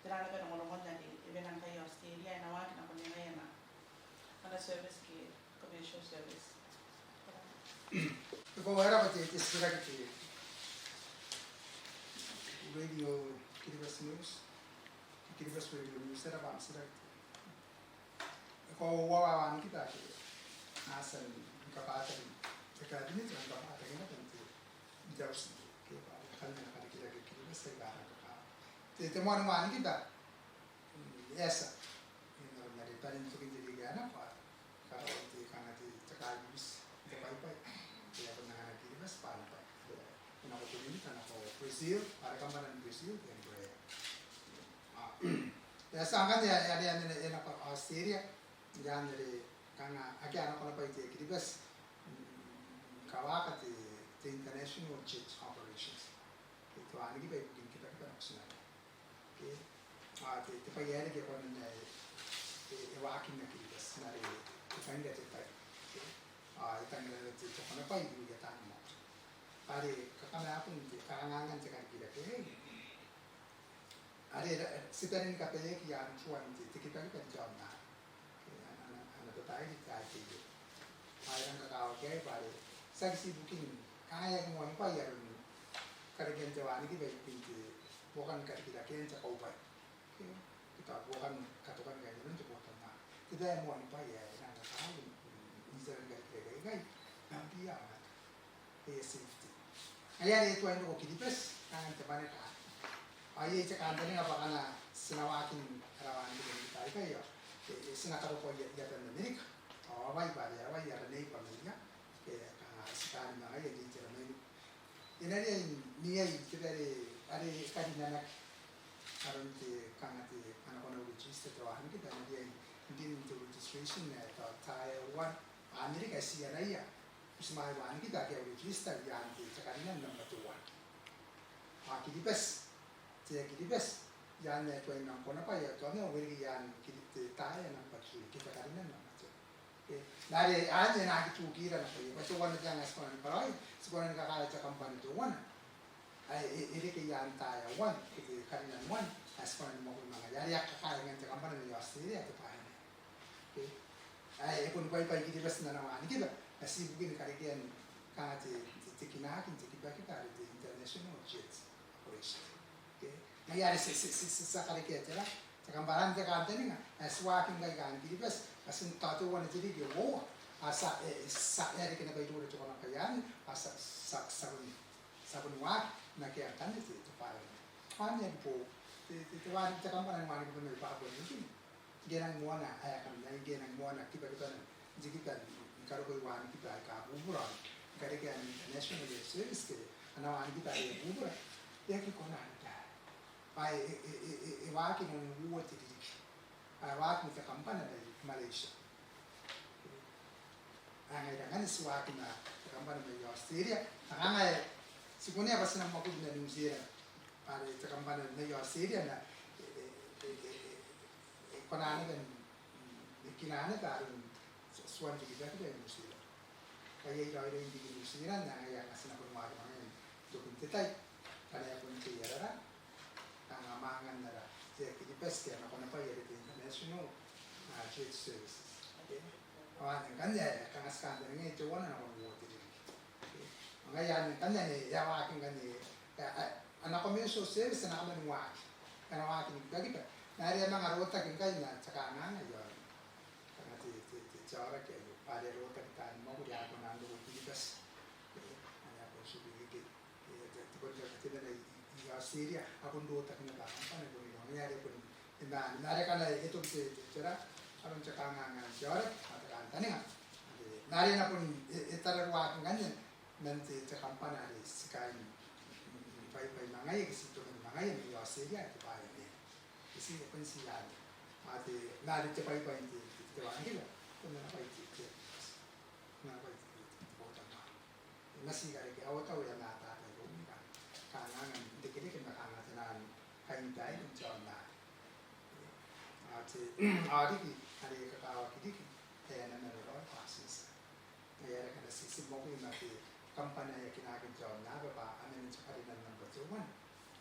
tera naba rongorongon are e wene ngkai i Australia, e na waaki nakon ngaia ana, ana service ke commercial service. Ko rabwa te, te titiraki te Radio Kiribati News. Kiribati Radio News, e rabwa am titiraki te, e koaua wanikiba ake a tia ni kabwataki n te Cabinet, ao ni kabwataki naba n te, n te auti n tei, ke bwa are kanga ana karikirake Kiribati aika a rang kakawaki. Te, te moan wanikiba, mm, e a tia. N aron are bane n tokin te ririki ae nako, a karaoa te, kanga te, te kaibibiti, te bwaibwai. E a bon anga ana Kiribati bwa ana bwai. E nako Benin, e nako Brazil, bwa are kambana ni Brazil te Embraer. A, e a tia ngkanne, e a, e a, e a, e nako Australia, i aan are kanga akea ana konabwai te Kiribati ni kawaaka te, te international jet operations. Te, te wanikiba ibukin kibakiba nako Tina. Ke, a, te, te bwai ae reke e kona n ae, e, e waakinna Kiribati, ma are e tangira te tai. Ke, a, e tangira te, te konabwai irouia taan mwakuri. Bwa are kakamaakun te, kakangaangan te karikirake aei, are, are ti bane ni kabaeaki i aan tuan te, te kibakiba n te aonnaba. Ke, ana, ana, ana babaire te I K A. Ao e rang kakawaki aei bwa are tiaki tii ibukin, kanga e aki moanibwai aron karekean te wanikiba ibukin te buokan karikirakean te kaubwai. Ke, ke tao buokan katokan kainnanoan te botannaomata. Te bwai ae moanibwai ae e rang kakawaki n, n, n itera ni karikirake aikai, nambia aomata. Aia safety. Ngaia are e tuai n roko Kiribati, kanga n te mwaneka. Ao iai te kantaninga bwa ngkana ti na waakin ara wanikiba n te tai aikai, ao e, e, ti na karokoa i aban Amerika. Ao Hawaii bwa are Hawaii ara neighbour mai ia. Ke kanga ti taani ma ngaia n te itera mai. E na riai n iai te bwai are, are karinanaki aron te, kanga te, ana kona n register te wanikiba, e na riai n rin te registration ae tao tier one. Amerika e tii anaia butimwaean wanikiba ake a register i aan te, te karinan nambwa teuana. Ao Kiribati, te Air Kiribati, i aan ae e tuai n nang konabwai, e tuai n uarereke i aan Kiri-, te tier nambwa three, ke te karinan nambwa three. Ke, ma are anne e na aki tukira nako iai bwa teuana te anga ae ti kona ni karaoia, ti kona ni kakaea te kambana teuana ae e, e reke i aan tier one, ke te karinan one, ae ti kona ni mwakuri ma ngaia. Are e aki kakaea ngkai te kambana mai Australia, te bwai anne. Ke, ae e bon bwaibwai Kiribati n ana wanikiba, ma tii ibukin karekean kanga te, te, te kinaaki n te kibakiba are te international jet operation. Ke, ngaia are ti, ti, ti, ti, ti a karekea te ra, te kambana n te kantaninga ae ti waaki ngkai kaain Kiribati, bwa ti n tao teuana te ririki, uoua, a tia, e, e tia, e a reke naba iroura te konabwai anne, a tia, ti a, ti a bon, ti a bon waaki n akea ngkanne te, te bwai anne. Ao anne e aki boou, te, te, te wanikiba, te kambana ni wanikiba mai Papua New Guinea. Ngke e nang moana aekan, ngke e nang moana kibakibana n te kiba ni karokoi wanikiba aika bubura, ni karekea n international air service ke ana wanikiba ae bubura, e aki kona naba. bwa e, e, e, e, e waaki n uoua te ririki. Bwa e waaki ma te kambana mai Malaysia. Ao ngaira ngkanne ti waaki ma te kambana mai Australia. Ao ngaia ti kunea bwa ti na mwakuri ma New Zealand. Bwa are te kambana mai Australia ma e, e, e kona naba n, e kina naba aron tuan te kibakiba i New Zealand. Bwa iai raoiroin riki New Zealand, ao ngaia ngkanne ti na bon waaki ma ngaia n tokin te tai. Ngkana e a bon tei ara, kanga mwangan ara, te Kiribati, te, a nako naba iai te international, ah, trade services. Okay? Ao anne ngkanne, e, kanga ti kantaningaia teuana nakon uoua te ririki. Okay? Ao ngaia anne ngkanne, e a waaki ngkanne, e, a, a, ana commercial service, ana kaman waaki. Ana waaki ni kibakiba. Ma are e a manga rotaki ngkai ma te kanganga iaon kanga te, te, te, te aoraki aio, bwa are e rotaki taani mwakuri, a kona n roko i Kiribati. E, anne a bon tiku ikekei. E, te, te, te, te, te mena i, i, i Australia, a bon rotaki naba, a bon, a bon iroun, are bon, e, ma, ma are ngkana e toki te, te, te ra, aron te kanganga n te aoraki, ma te kantaninga. E, ma are e na bon, e, e tararuaaki ngkanne, man te, te kambana are ti kaain, mm, mm, baibai ma ngaia, ke ti toki ma ngaia, mai Australia, te bwai ae e ti, e bon ti anne. Ao te, ma are te baibai n te, te, te wanikiba, bon ana bwai te, te, ana bwai te, te, te botannaomata. E mati karekean au tau, e a matata iroumi kanga, kanganga n irekereke ma kanga te naan kainibaire n te aonnaba. Ao te, ao riki, are kakawaki riki, e, ana mano raoi bwa ti, ti Ngaia are ngkana ti, ti mwakuri ma te kambana ae e kinaaki n te aonnaba bwa a mena n te karinan nambwa teuana,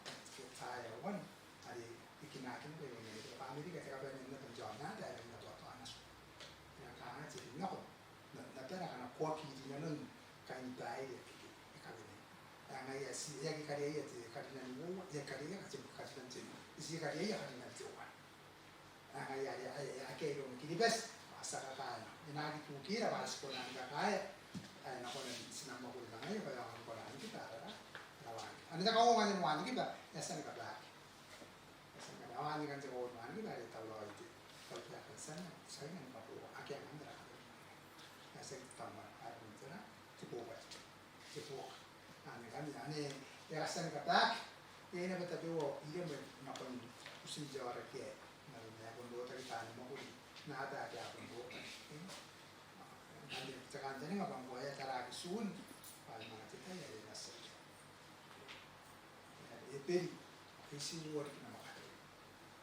te tier one, are e kinaaki naba iroun Amerika, bwa Amerika te kabanea naba n te aonnaba ae e na matoatoa nako. E nang kanga te rin nako, n, n abara akana ko aki rinanon kainibaire ake e kawenea. Ao ngaia ti, e aki kariaia te karinan uoua, e aki kariaia kati-, karinan teuana, e ti kariaia karinan teuana. Ao ngaia are, are, are akea iroun Kiribati, ao ti a kakaea nako. E na aki tukira bwa ti kona ni kakaea, ae e na kona n ti na mwakuri ma ngaia, bwa e aonga ni kona n riki ara, ara wanikiba. Anne te kauoua ni wanikiba, e a tia ni kabaki. E a tia ni kabaki. Ao anne ngkanne te kauoua ni wanikiba, are e tauraoi te, tauraoi te Tiaina, Tiaina ni kabooa, akea ngkanne ara kabane. E a tia ni tamara, are bon tera, te buoka. Te buoka. Anne ngkanne, anne, e a tia ni kabaki, iai naba tabeua iremwe nakon butin te aoraki aei, n aron ae e a bon rotaki taani mwakuri n aba ake a bon rotaki. Anne te kantaninga bwa ngkoa e a taraaki Tiun, bwa e manga te tai are e na tia iai. E, Eberi, e tii uoua riki namwakaina.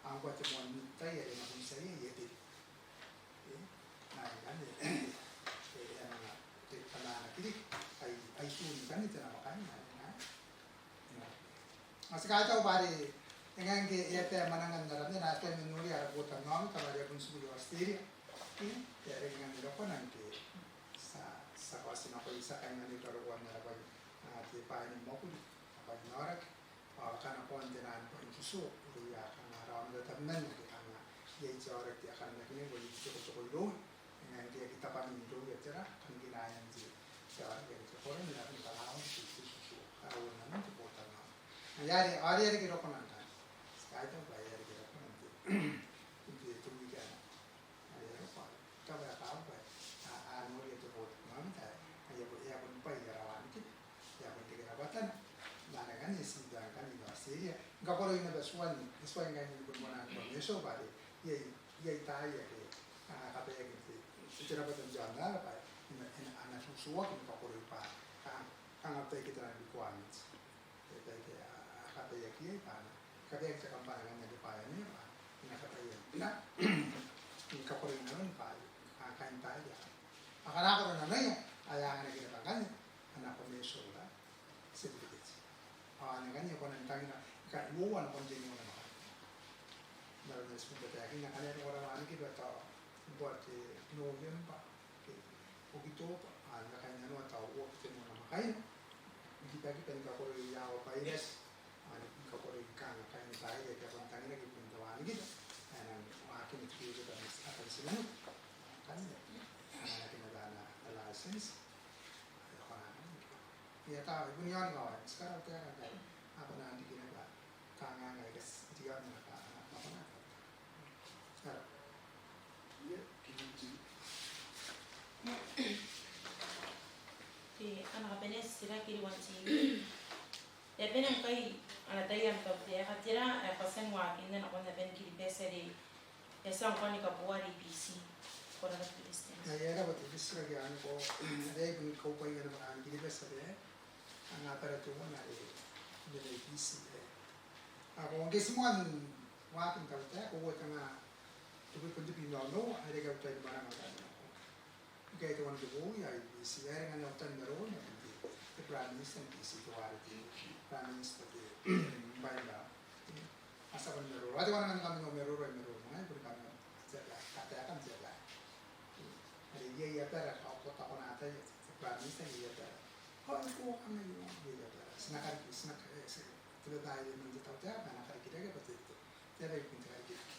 Ao ngkoa te moan tai are e na bon tia iai Eberi. E, ngaia ngkanne, e, e a manga, te, tamaana Kiriki, ai, ai Tiun ngkanne te namwakaina, e, ngaia. E, ao ti kaitau bwa are, e ngae ngke e a bae mwanangan ara mena, a bae man noria ara botannaomata bwa are e a bon tiku i Australia. E, e a reke ngkanne rokona ngke ti a, ti a kaoti nako, ti a kainnanoi karokoan ara bwai, a, te bwai ni mwakuri, bwai n aoraki. Ao akana bon te naan bwaintutuo irouia kanga ara aomata tabeman ake kanga iai te aoraki ae a kan aki nako, iai te tekoteko irouia, e ngae ngke e aki tabwanin irouia tera, kanikinaean te, te aoraki, te korona, e aki karaoaki te, te tutuo, karaoan nanon te botannaomata. Ngaia are, are e a reke rokona ngkanne. Ti kaitau bwa e a reke rokona n te, n te, te wiki ae nako. Are e a roko, tao e a kawa bwa a, a noria te botannaomata, ae e a bon, e a bon bwai ara wanikiba, e a bon reke rabwatana. Ma are ngkanne ti bia ngkanne i Australia. Ni kakoroi naba Tiun, Tiun ngkanne ni bon kona ni commercial bwa are iai, iai taai ake a kabaeaki n te, te rabwata n te aonnaba bwa e na, e na, a na tutuoaki ni kakoroi bwa kanga, kanga tai ke tera requirement. E, e, e, a, a, a kabaeaki iai bwa a na kabaeaki te kambana ngkanne are bwaai anne bwa e na kataia n, n kakoroi nanon bwaai, a, kainibaire. Akana a koro nanoia, ao e a anganaki naba ngkanne ana commercial certificate. Ao anne ngkanne e kona n tangira, ika uoua nakon teniua namwakaina. N aron ae ti bon taekinna, akana e roko ara wanikiba tao, bwa te November, ke Okitoba, ao e na kainnanoa tao uoua ke tenua namwakaina. Ni kibakiba ni kakoroi aoa bairati, ao ni kakoroi kanga kainibaire ake a bon tangiraki ibukin te wanikiba. Ae e nang waaki n te kiukiba ni aba n tinaniku. Ngkanne, a na anganaki naba ana license. Ao e kona ngkanne ni kibakiba. Ia tao, e bon iaon kawai, ti karaua taeka ngkai a kona n riki naba kanganga aika ti riaon naba, naba, naba. Ia, Kiriwati. Te, ana kabanea titiraki Kiriwati. E a bane ngkai, Ana tai am tautaeka, tera ae ko tia n waakinna nakon aban Kiribati are e a tia ngkoa ni kabooa are i Biti? Ko rabwa te Beretitenti. Ai e rabwa te Beretitenti, ngkai anne ko are e bon kaubwaia naba kaain Kiribati are a nga abara teuana are e mena i Biti. Ao ngke ti moan waaki n tautaeka, ko uotia nga te bwi, bon te bwi ma onoua are e kautaua ni maranga n taai nako. Ngkai teuana te bowi ae i Biti, e a ringa n oota n aron ae bon te, te Prime Minister n Biti, teuare te Prime Minister te Bainimarama. A tia bon maroro. Ao teuana ngkanne kam na maroro, e maroro, ngai bon kam na taetae, taetae, kam taetae. Are iai abara, ko, ko taku n ataia, te Prime Minister, iai abara. Ao e ko kanga iai abara. Ti na kariki, ti na kariki, ti, te babaire man te tautaeka, a na karikirake bwa te, te, te aba ibukin te karikirake.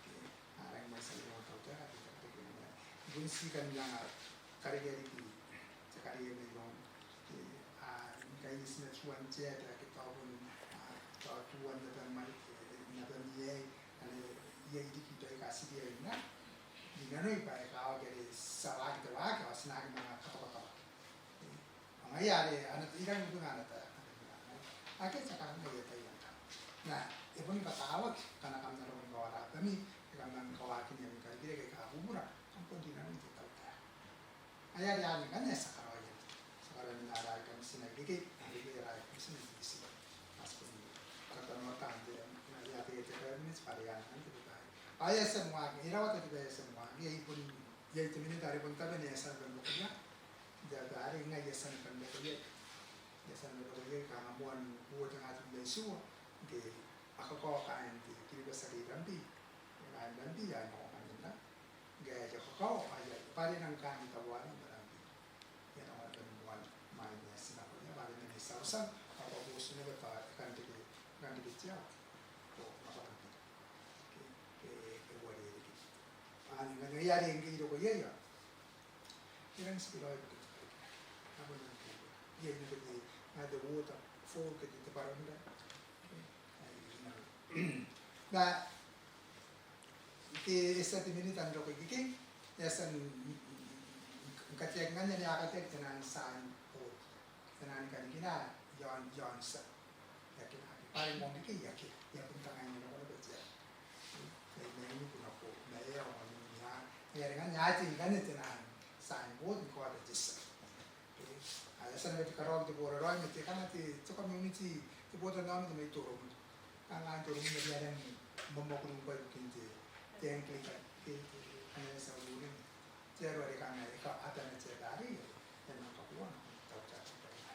Ke a rangi ni mwaiti n te tautaeka, te karikirake. Bon ti kan anga karikirake, te karikirake mairoun, e, a, ngkai ti na tuan te aba, ke tao bon, a, tao tuan naba mai, e, naba mai, ane iai riki baika ti riai n rinanoi bwa e kakawaki are ti a waaki te waaki, ao ti na aki manga kabwakabwaka. Ao ngaia are a na, I rangi ni bubunga ana taeka, ana bubunga ana taeka. Akea te kanga aia tai ngkai. Ma e boni kakawaki ngkana kam na roko ni kawara abami, ke kam na kawakini ami karikirake aika bubura, kam bon rinanoi te tautaeka. Ai are anne ngkanne ae ti a karaoia. Ti a karaoia ma ara High Commissioner ikekei, ikekei ara High Commissioner n Biti. A ti bon katanoata n te, n aia te, te Cabinet bwa are anne ngkanne te babaire. Ao e a tia n waaki, e rawata te bwai ae e a tia n waaki, iai bon, iai te Minita are bon tabena e a tia naba n rokoia n te aba arei, ngai I a tia naba n roko iai. I a tia naba n roko iai, kanga moan uoua tenga tebwi ma itiua, ngke a kakaoa kaain te Kiribati ake i Rabi, kaain Rabi, ae nako ngkanne naba. Ngke aia kakaoa, aia, bwa are e nang kaan te tabo anne ma Rabi. E a nako naba ni moan mwain ae ti nakoia, bwa are e nang itiautiau, ao bwa booti naba tao e kan reke, e kan reke te ao, ao nako Rabi. Ke, ke, ke uarereke. Anne ngkanne, ngaia are ngke I roko iai, e rangi n tikiraoi ibukin te karikirake. Nako nang te, iai naba te, nako te waterfall ke te, te bwaronra. Ai, nang. Ma, ngke e tia te Minita n roko ikekei, e a tia n, n, n, n kateaki ngkanne, ane a kateaki te naan signboard, te naan kanikina, iaon, iaon tia. E aki, aki, bwa are moan ikekei, e aki, e a bon tangai n roko naba te aba. Ai, mai, mai, nako, ma e a, ma e a, e a ringa n ati ngkanne te naan signboard, ni kaota te tia. Ao e a tia naba ni karaoaki te boraraoi ma te, kanga te, te community, te botannaomata mai Toromutu. Kanga n Toromutu are a rangi ni mwamwakuri ngkoa ibukin te, te Anglican, te, te, kanga e a tia ururing. Te aro are kanga e ka, atana te aba arei, e a nang kakoaua nakon te tautaeka.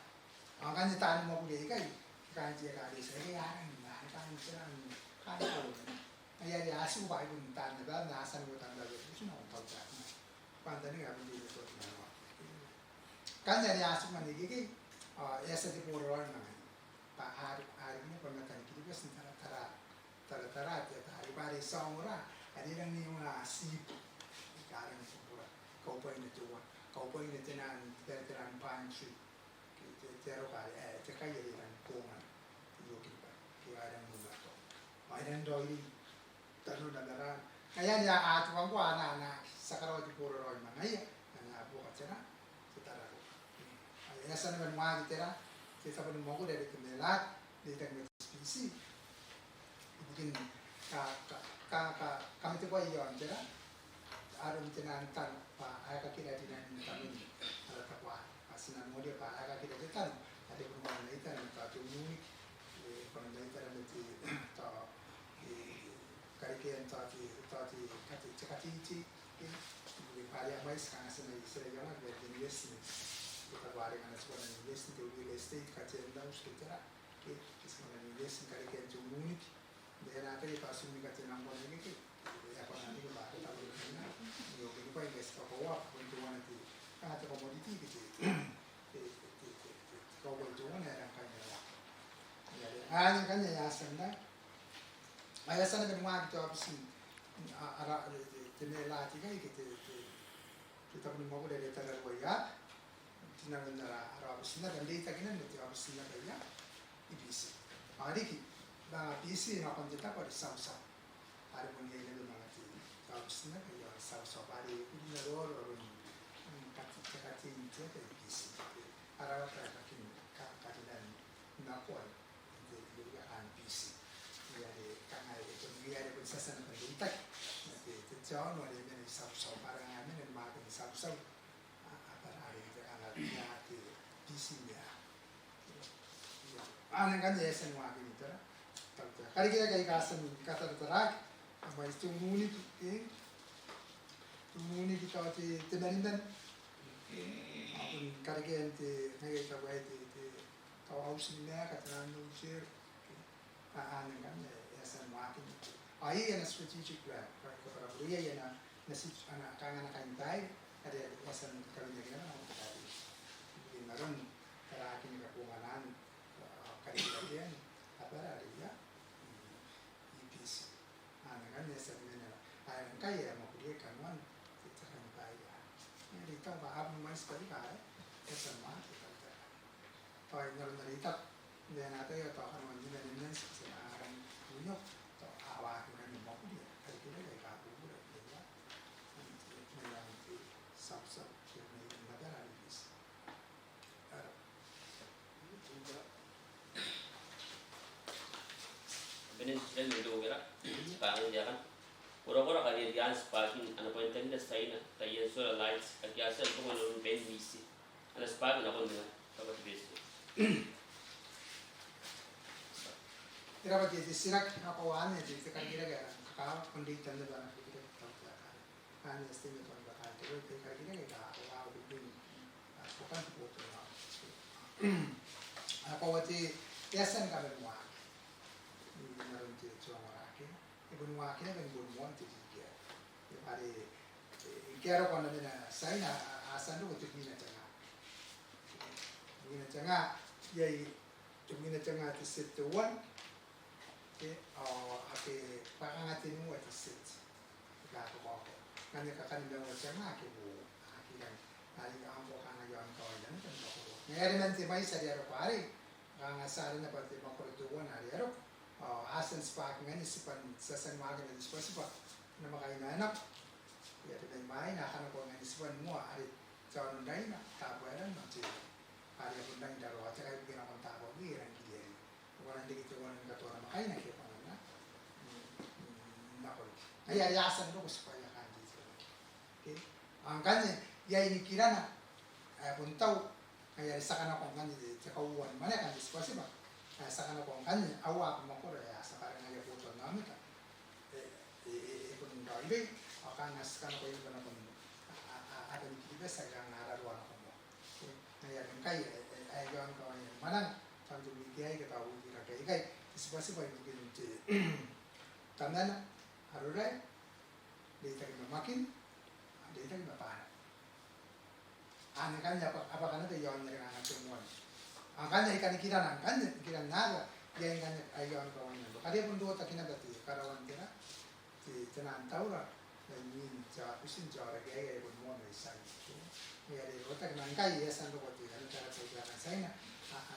Ao ngkanne taani mwakuri aikai, kaain te ekaretia aikai, a rangi n, a rangi n, kaain Toromutu. Ai are a tiku bwa ai bon taan aba, ma a tia n uota n aba, a tia n uota n aba, a tia n uota n aba. Bwa antai naba ae bon te, te, te, ngkanne are a tiku ngkanne ikekei, ao e a tia te boraraoi ma ngaia. Bwa are, are naba matani Kiribati n taratara, taratara te aba arei, bwa are ti a ongora, are e rangi n ongora tibu. Aika a rangi ni bubura, kaubwaina teuana, kaubwaina te naan, te, te naan pine tree. Te, te, te aroka are, e, te kai are e rangi ni bongana i Kiribati, ke e rangi ni bongana. Ao e rangi n raoiroi tanona ma raana. Ngaia anne a, a tuangko, a na, a na, ti a karaoa te boraraoi ma ngaia, a na buoka te ra, te tararuka. Ao e a tia naba ni waaki te ra, te tabo ni mwakuri are te MELAD, n reitaki ma te SPC. Ibukin ka, ka, ka, ka, kamatebwai iaon te ra, aron te naan tano, bwa aekakira rinanon tanon ara tabo arei. Bwa ti na noria bwa aekakira te tano, are e kona n aitana ma tao te ununiki, e kona n aitana ma te, tao, e, karekean tao te, tao te, kate, te kateitei, e, bwa are a mwaiti kanga ti na, ti na iangoa bwa te investment. Te tabo arei ngkana ti kona n invest n te real estate, katean auti ke tera, ke, ke ti kona n invest ni karekean te ununiki. N aron are tao ti na katea nako naba ikekei. E a kona n riki bwa te tabo ni kainnano. Ni oki ni bwai ngke ti kakoaua, bon teuana te, kanga te commodity ke te, te, te, te, te, te kaubwai teuana ae rangi ni kainnanoaki. Ngaia are, anne ngkanne ae a tia n, ae a tia naba ni waaki te aobiti, a, ara, te, te MELAD ikai ke te, te, te tabo ni mwakuri are e tararuaia rinanon ara, ara aobiti n aba, n reitaki naba ma te aobiti n aba i Biti. Ao riki, bwa Biti e nakon te tabo are Tiautiau. Are bon iai naba manga te, te aobiti n aba i Tiautiau. Bwa are e kuri n aroaro aron, mm, kate, te katein te aba i Biti. Ara aba ae kakin, ka, karinan nakoaia n te, n te, ti a tia naba n reitaki. Te, te, te aono are e mena i Sausau, bwa are e mena ni mwakuri i Sausau. A, a bwara are te kanga te, te B C ma. Anne ngkanne e a tia ni waaki n tera, tautaeka. Karikirake aika a tia ni katarataraaki, a mwaiti te ununiki, e? Te ununiki tao te, te marimari. Ao bon karekean te, ngaia ae taku ae te, te, tao auti ni maeka, te nano, te ero. A, anne ngkanne e a tia ni waaki. Ao iai ana strategic plan, kabwarabwara iai ana, ana sit-, ana, kanga ana kaintaai, are e a tia ni kawinaki naba nakon te kaeti. Ibukin aron tarakin kabonganaan, a, karikirakean abara are e a, mm, E B C. Anne ngkanne e a tia ni mena. Ao ngkai e a mwakuriaki kanoan te, te kaintaai. Are I taku bwa a bon mwaiti baika, e, e a tia ni waaki, e, tautaeka. Tao n aron are I taku, n aron are I taku, tao kanoan te maintenance, ti na aran uio, tao a waaki ngkanne ni mwakuri, karikirake aika bubura, e, e, e, e, Sausau, e, e, e, e, e, e, e, e, e, Bene, ti nang mendo kera, ti bane n te akan. Korakora kariarian tibwakin ana bwaintangira Tiaina, taian solar lights, ake a tia n toko inanon bain Miti. Ana tibwaki nakon ningai, e rab'a te Beretitenti. E rab'a te, te titiraki, ao anne te, te karikirake ae kakawa, bon reitan naba ana karikirake, tautaeka. Anne e a tia n toko n te bwai ae te, te karikirake ae kakawa, a, bukin, a, bukin te botannaomata. A, koaua te, e a tia ni kaman waaki. N aron te, te ongora ake e bon waaki naba ni bon moan te ririki aei. E bwa are, e, ngke a roko ana mena Tiaina, a, a tia n roko tebwina te nga. Tebwina te nga, iai tebwina te nga te set te one, e, ao ake bwa kanga tenua te set. Ake a tokaokoro. Ngkanne kakanne ma ua te nga ake bo, ake kanga, are ngkoa kanga iaon kawaina n te, n te koro. Ngaia are man te mwaiti are a roko arei, kanga ti a arana bwa te mwakoro teuana are a roko. Ao a tia n tibwaki ngkanne tibwan, ti a tia n waaki ma te tibwatibwa n namwakaina ae nako. Ia, te mai mwaina a kanakoa ngkanne tibwan moa are te aono n Raina, Tabuaeran ao Teuana. Are a bon rangi n raroa te kaibuke nakon Tabuaeran, e rangi n kiriaria. E kona n reke teuana ni katoa namwakaina ke e kona n, mm, mm, nako riki. Ngaia are a tia n roko tibwaia kaain te itera. Ke? Ao ngkanne, iai nikirana ae bon tau, ngaia are ti a kanakoa ngkanne te, te kauoua ni mwaneka n te tibwatibwa. Ae ti a kanakoa ngkanne, aua abamwakoro ae a tia bwa are ngaia botannaomata. E, e, e, e bon raoiroi, ao kanga ti kanakoa naba nakon, a, a, a, aba ni Kiribati aika kanga a raroa nako moa. Ke? Ngaia are ngkai, e, e, ae iaon kawaina ni mwananga, tao n te wiki aei ke tao wiki rake aikai, te tibwatibwa ibukin te, Tamana, Arorae, reitaki ma Makin, reitaki ma Banaba. Anne ngkanne a bwa-, a bwaka naba iaon are kanga te moan. Ao ngkanne aika nikirana ngkanne, nikiran aba, iai ngkanne ae iaon kawaina. Are bon rotaki naba te karaoan tera, te, te naan taura, mai imwin te aobitin te aoraki aei ae bon moa mai Tiaina. Ngaia are rotaki ma ngkai e a tia n roko te, ana tautaeka n Tiaina, a, a,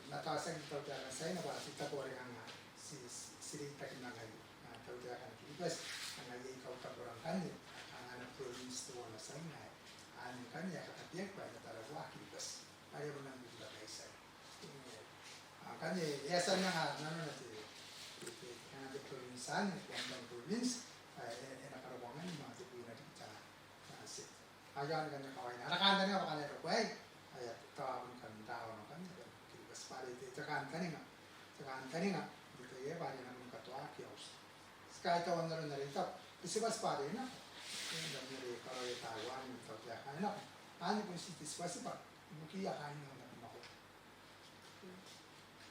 ma tao tiaki te tautaeka n Tiaina, bwa te tabo are kanga ti, ti, ti reitaki ma ngaia. A, tautaeka ni Kiribati, kanga iai kautabo ra ngkanne, kanga ana province teuana Tiaina aei. Anne ngkanne e a katabeaki bwa e na tararuaa Kiribati. Are e bon nang bubura baitari. A, ngkanne e a tia n anga nanona te, te, te, kanga te province anne, Guangdong province, a, e, e na karaoaki ngkanne manga tebwina riki te nga, a, set. Ao iaon ngkanne kawaina. Ara kantaninga bwa kanga e roko aei, ao e a tau bon kan rawa ngkanne, Kiribati bwa are te, te kantaninga, te kantaninga n te tai aei bwa are e na bon katoaki auti. Ti kaitaua n aron are I taku, te tibwatibwa are e nako, e na bon are karaoia Taiwan, te tautaeka ae nako. Anne bon ti te tibwatibwa ibukiia kaain abamwakoro.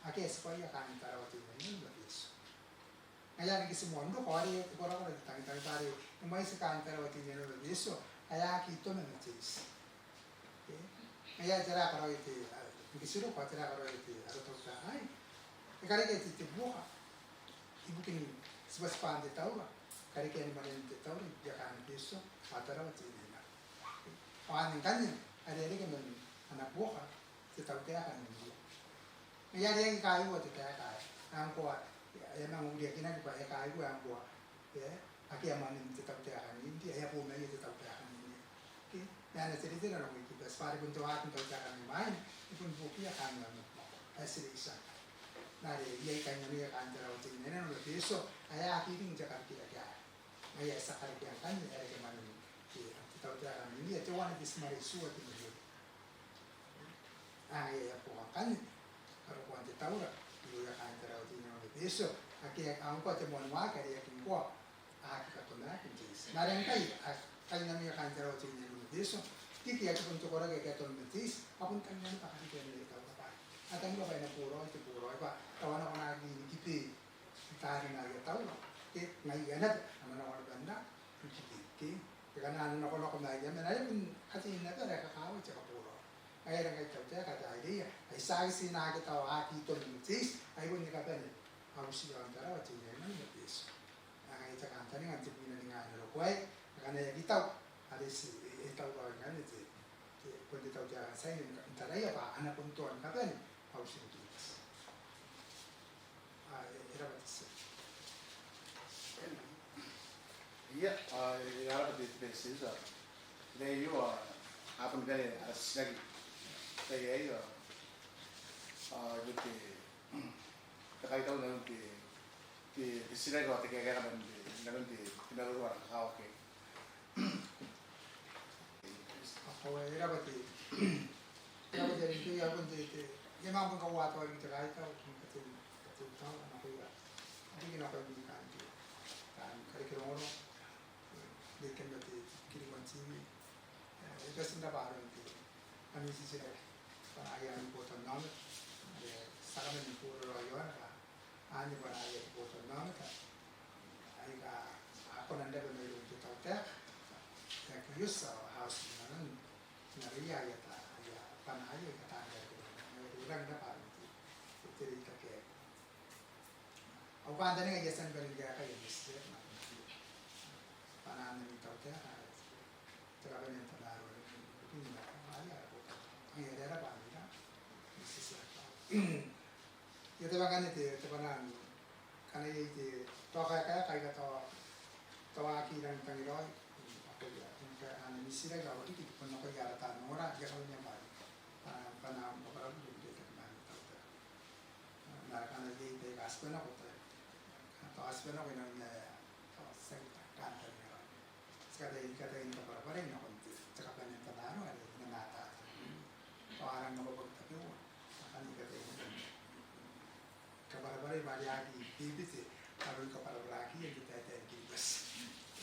Akea tibwaia kaain Tarawa Teinainano ma Betio. Ngaia are ngke ti moan roko ao are e korakora te tangitang bwa are e mwaiti kaain Tarawa Teinainano ma Betio ae a aki toma ma te iti. Ke? Ngaia are tera ae karaoia te, a, ngke ti roko ao tera ae karaoia te, ara tautaeka aei. E karekea te, te buoka ibukin tibwatibwaan te taura, karekean mwanen te taura ibukiia kaain Betio ao Tarawa Teinainano. Ao anne ngkanne are e reke man ana buoka te tautaeka n Niue. Ngaia are e aki kairua te taeka ae ngkoa e a manga uriakinaki bwa e kairua ae ngkoa, e, akea mwanen te tautaeka n India, e a bo maia te tautaeka n India. Ke? Ma ana teretere nako i Kiribati bwa are bon te waaki n tautaeka mai mwaina e bon buokiia kaain abamwakoro. Ae ti reitia ngkai. Are iai kainnanoia kaain Tarawa Teinainano ma Betio ae a aki rin te karikirake aei. Ngaia ae ti a karekea ngkanne, e reke mwanen te, te tautaeka n iriia, teuana te decimal itiua te mirion. Ao ngaia ae e a buoka ngkanne karokoan te taura irouia kaain Tarawa Teinainano ma Betio ake a ngkoa te moan waaki are aki ngkoa, a aki katomaki n te iti. Ma are ngkai a kainnanoia kaain Tarawa Teinainano ma Betio, riki aki bon te koraki ake a toma n te iti, a bon tangiria naba karekean te taura bwa a tangiria bwa e na boraoi te boraoi bwa tao a na kona ni kibe n taari ma aia taura. Ke ngaia naba a na nako naba n ra ni kibe, ke e kanga a na nakonako ma aia mena, are bon katein naba are a kakawaki te kaboraoi. Ngaia are ngkai te tautaeka ae taireia, ai tiaki ti na aki tau, aki toma n te iti, ai bon ni kabane auti aon Tarawa Teinainano ma Betio. Ao ngaia te kantaninga n tebwina n ningai n roko aei, akana e aki tau, are ti, e, e tauraoi ngkanne te, te, bon te tautaeka n Tiaina n taraia bwa a na bon toa ni kabane auti ni Kiribati. Ao e, e rab'a te tia. Ia, ao e, e rab'a te, te, te tia. Te, io, ao a bon bane ara titiraki. Te, io, ao, ao e bon te, te kaitau n te, te, te titiraki ao te kaeka man te, man te, te maroro ae kakawaki. Ao e rab'a te, e rab'a te, te, e a bon te, te, e a manga bon kauataoa riki te kaitau, katein, katein taura nakoia, riki nakoimi kaain te, kaain kareke rongorongo, e, reken ma te Kiriwan T V, e, e bati n rab'a aron te, ami titiraki, bwa aia ami botannaomata, e, ti a kaman ni boraraoi iaona, bwa anne bwa aia botannaomata aika a kona n rabwa mairoun te tautaeka, e aki oti ao a oti n aron aroia aia ta, aia bwanaaia aika taan karekemwane, ma e rangi n rabwa aron te, te reitaki aei. Au kantaninga I a tia ni bane ni kaekai ami titiraki, ma bwanaan ami tautaeka, te kabanea n tamaroa ni bukin ma aia, aia, e rabwa ami titiraki. Ia te bwai anne te, te bwanaa ngkana iai te, tao kaekaeka aika tao, tao aki rangi n tangiraoi, akoia, ngkana ami titiraki ao riki bon nakoia ara taan ongora, I a kaunga bwa, bwa, bwanaa n kabwarabure n reitaki ma ami tautaeka. Ma ngkana iai baika a tibwa nako, tao a tibwa nako inanon ae tao tiaki kantaninga raoi. Ti kataia, ti kataia ni kabwarabwara nakon te, te kabanea n tamaroa are e na matata. Tao a rang nako bwa tabeua. Ngkana ti kataia ni kabwarabwara bwa are aki bebete aron kabwarabwarakiia n te taetae ni Kiribati.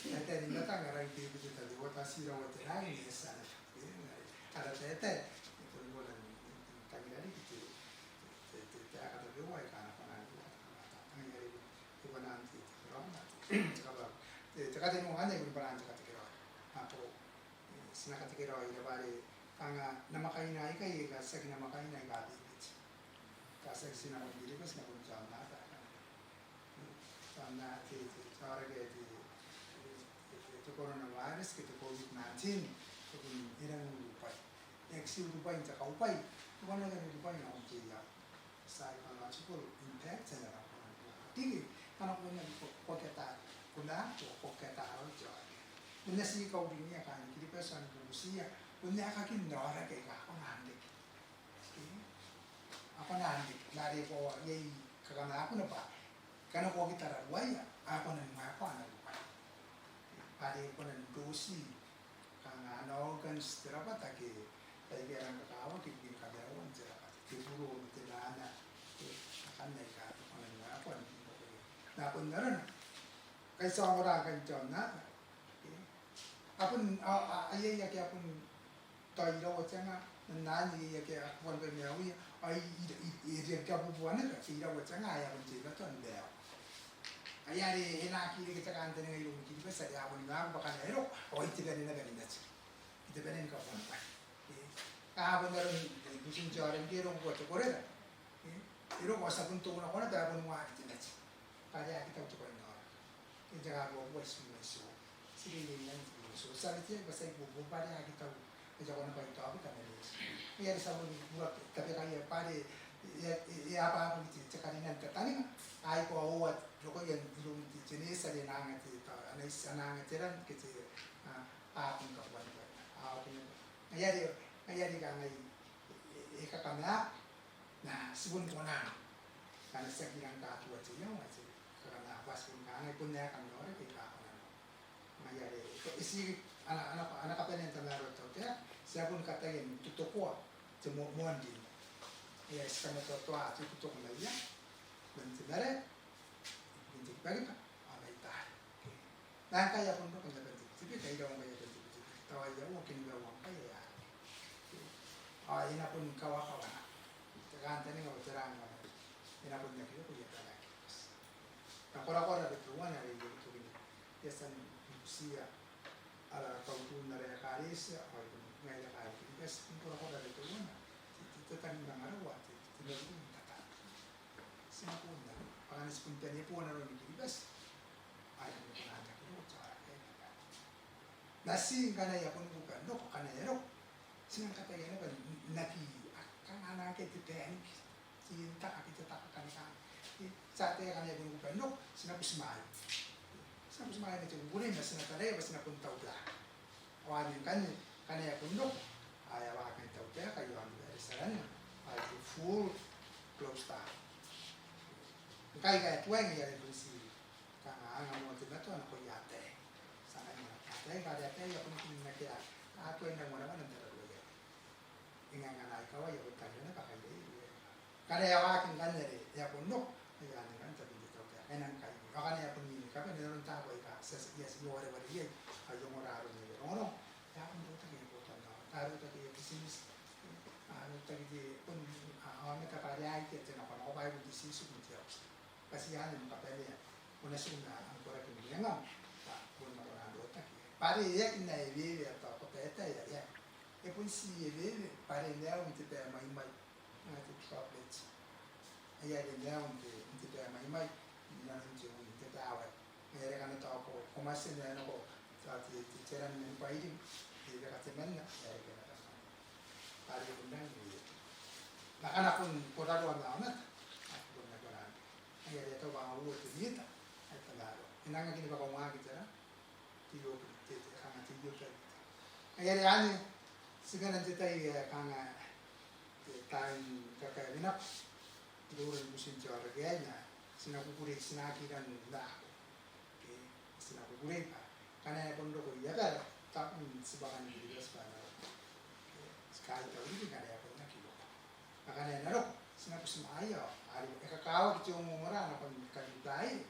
Taetae ni matang a rangi bebete tabeua, tao ti iraua te rangi ni eti ana. Ara taetae, e bon kona n tangira riki te, te, te, te aeka tabeua aika a na kona n rua. Ngaia are e bwanaan te, te karaoana, te kabwarabwara. Te, te katenua anne e bwanaan te katekeraoi. Ao, e, ti na katekeraoira bwa are kanga namwakaina aikai, aika tiaki namwakaina aika bebete. Aika tiaki ti nako n Kiribati, ti nako n te aonnaba. Te aonnaba, te, te, te aoraki ae te, te, te, te coronavirus ke te COVID nineteen, e bon e rangi n urubwai. E aki tii urubwai n te kaubwai, e kona n urubwai nakon te iango. Psychological impact ae e rang kona n riki. Ngkana ko na ko, ko keta, ko na ko, ko keta raoi te aoraki. Ko na ti kauringia kaain Kiribati ao ni bubutiia, ko na aekakin aoraki aika a kona n reke. Ke? A kona n reke. Are ko, iai kakamaaku naba. Ngkana ko aki tararuaia, a kona ni waekoa ana urubwai. Are ko na n roti kanga ana organs te rabwata ke baike a rang kakawaki ibukin kamaiuan te rabwata, te buro ma te nana, e, akanne aika a kona ni waekoa ni buro. Ma bon arona ngkai ti a ongora ngkai n te aonnaba, e, a bon, a, a, a iai ake a bon tao iraua te nga, n anne iai ake a kuban bwa e maiuia, ao i, i, i, i, i, i, ke a bubua naba, ke iraua te nga ae a bon teimatoa ni maiu. Ngaia are e na aki reke te kantaninga iroun Kiribati are a bon maiu bwa ngkana e roko, ao ai te bane naba ni mate. Ai te bane ni kabuanibwai. E, a bon aron, e, butin te aoraki ngke e roko te cholera. E, e roko ao ti a bon tou nako naba, e a bon waaki te mate. Bwa are aki tau te bwai n aoraki. E, te karuabubua, itiua ma itiua. Ti reirei naba n itiua ma itiua. Ti a weteaki bwa ti a ibuobuoki bwa are aki tau. E, te konabwai taoki tamane. E, are ti a bon bura tabekaia bwa are, e, e, e, e a bwabwaki te, te karinan tataninga. Ai koaua rokoia iroun te, te neeti are e na anga te, ta, ana iti, ana anga te ran ke te, a, a bon kabuanibwai. A, okay. Ngaia are, ngaia are kangai, e, e, e kakamaaku. Ma ti bon kona. Ngkana ti aki rang katuatia, ao ti kakamaaku bwa ti bon kangai bon aekan aoraki aika a kona n nako. Ngaia are e ti ana, ana, ana kabanea n tamaroa te tautaeka, ti a bon kataia n totokoa te mo-, moan rin. Ngaia are ti kamatoatoa te totoko mai ia, man te marae, ibukin te kibakiba ao mai taari. Ngkai a bon roko n aban te bitibiti, iraua ngkai aban te bitibiti, tao aia uoua ke nimaua ngkai ae a roko. Ao e na bon kawakawa nako. Te kantaninga bwa tera ngkanne, e na bon aki roko aia bwai ae Kiribati. Ma korakora are teuana are I aki toki n, I a tia ni butiia ara kautun ara ekaretia ao ai bon ngaira kaain Kiribati, korakora are teuana, te, te, te tangimangarawa, te, te marurung n tatabeman. Ti na bon nako, bwa ngkana ti bon bane bon aron Kiribati, ao e na bon aki roko te aoraki aei naba. Ma ti ngkana e a bon kuba n roko, ngkana e a roko, ti nang kataia naba n aki, a, kanga a na akea te panic, te taka, te taka kani kanga. E, ti ataia ngkana e a bon kuba n roko, ti na butimwaea. Ti na butimwaea ma te kukurei, ma ti na taraia bwa ti na bon taubwai. Ao anne ngkanne, ngkana e a bon roko, ao e a waaki te tautaeka i aon te baere ti aranna bwa te full close down. Ngkai ngkai e tuai ngaia are bon ti kanga anga moa te matoa nakoia ataei. Ti anganna ataei, ngkana ataei a bon kin akea, a tuai n rang wanawana n tararuaia. E ngae ngkana a ikawai a bon tangira naba kairairia. Ngkana e a waaki ngkanne are e a bon roko, ai anne ngkanne tabin te tautaeka e nang kaineti. Ao ngkana e a bon rin ni kabane n aron taabo aika ti a tia, I a tia ni wareware iai, ao I ongora aron aia rongorongo, e a bon rotaki aia botannaomata, e a rotaki aia bitineti, e a rotaki te, bon, a, aomata bwa are a ikia te nakonako bwa e bon te titibu n te auti. Bwa ti anne ni kabanea, ko na tiku ma am koraki n rirengam, bwa ko na kona n rotaki. Bwa are e aki na eweewe ae tao ko taetae, e a, e bon ti eweewe bwa are e maiu n te bae mwaimwai, ngaa te droplet. Ai are e maiu n te, n te bae mwaimwai, inanon te ui, n te baewai. Ngaia are ngkana tao ko, ko mwaiti n ae nako tao te, te, te ran man bwairing, e rebwaka temanna, e a reke naba. Bwa are e bon rangi n eweewe. Ma ngkana ko, ko raroa ma aomata, ao ko bon aki kona n reke. Ngaia are e tau bwa uoua te mita ae tamaroa. E nang aki ni bwakaungaaki te ran, te ioki, te, te, kanga te ioki ae mita. Ngaia are anne, ti mena n te tai ae kanga, e, tain kakaewe nako iroura ni butin te aoraki aei, ma ti na kukurei, ti na aki rang nako. Ke, ti na kukurei bwa ngkana e bon roko aia bwai, tao bon tibwangana Kiribati bwa e na roko. Ke, ti kaitaua riki ngkana e bon aki roko. Ma ngkana e na roko, ti na butimwaeia, ao are e kakawaki te ongongora nakon kani babaire.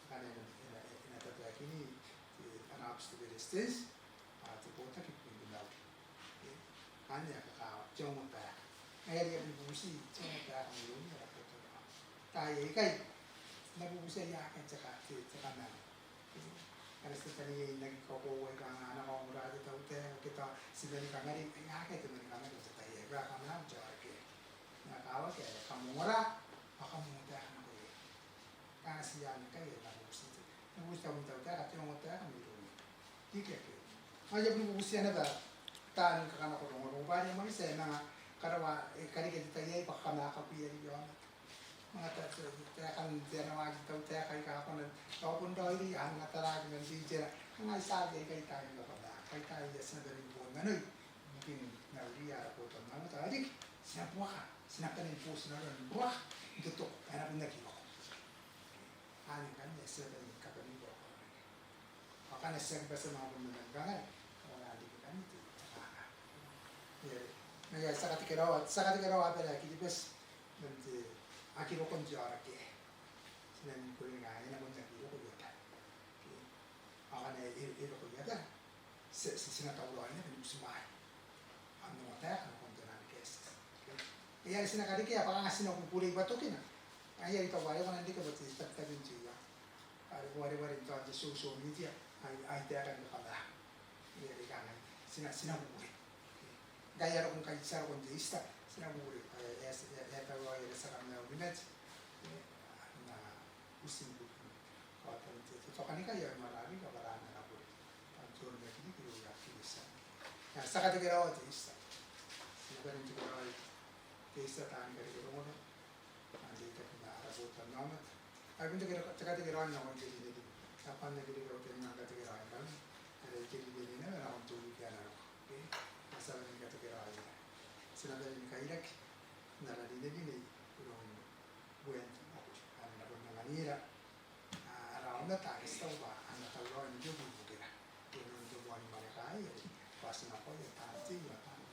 Ngkana e na, e na, e na tabeakini te, ana aobiti te Beretitenti, ao te botaki ibukin te mauri. Ke, anne ae kakawaki, te ongotaeka. Ngaia are I a bon bubuti, te ongotaeka mairoun ara botannaomata. Taai aikai, ti na bubutia akea te ka, te, te kamanga. Ke, ngkana ti taneiai n aki kakoaua aika a na kaongora te tautaeka, ke tao ti bane ni kangarei, akea te bane ni kangarei n te tai aei, bwa kam na, te aoraki aei. N na kakawaki ae kam ongora, ao kam ongotaeka nakoia. Kanga ti anne ngkai ae I na bubuti, I na bubuti tabun tautaeka, te ongotaeka mairouna. Ikekei. Ao I a boni bubutia naba taan kakanako rongorongo bwa are e mwaiti ae manga karaoa, e karika te tai aei bwa kakamaakakui riki aomata. Manga ta, ta, taekan te ana waaki te tautaeka aika a kona, ao bon raoiroi a manga taraaki man te itera. Kanga I taku aikai taani kakamaaka, aikai ti na bane ni bon nanoi ibukin mauriia ara botannaomata, ao riki ti na buaka, ti na bane ni bo, ti na nora ni buaka n totoko, e na bon aki roko. Anne ngkanne ae ti a bane ni kabanei roko. Ao ngkana ti aki bati ma bon nang kangai, ao a na riki ngkanne te, te kanga. Ngaia are, ngaia are ti a katekeraoa, ti a katekeraoa abara ae Kiribati man te aki rokon te aoraki aei. Ti na ni kukurei ngkai e na bon aki roko aia bwai. Ke. Ao ngkana e, e roko aia bwai, ti, ti, ti na tauraoi naba ni butimwaea. Ao n ongotaeka nakon te nang ke ti. Ke. Ngaia are ti na karekea bwa kanga ti na kukurei bwa tokina. Ngaia are I taku are ko nang reke bwa te tabetabe n te ia. Are ko wareware n tao n te social media, ai, ai taekan kakamaaka. Ngaia are kangai, ti na, ti na kukurei. Ngkai a roko, ngkai ti a roko n te Easter, ti na kukurei. Ae, ae, ae, ae tauraoi are ti a kamaiu ni mate. Ke, a na uti ni kukurei. Kaotan te, te tokanikai ao e maraurau riki kabwaraan ara bure. Ao n te onimakiriki irouia Kristian. Ao ti a katekeraoa te Easter. Ti na bane n tekeraoi te Easter taani karekerongorongo. Ao n reitaki ma ara botannaomata. Ai bon te kate, te katekeraoi nakon te rinerine. Tao bwa N na reke au tai n katekeraoi ngkai. Are te rinerine naba nakon te wiki ae na roko. Ke? Ao ti a bane ni katekeraoira. Ti na bane ni kairaki n ara rinerine iroun Uean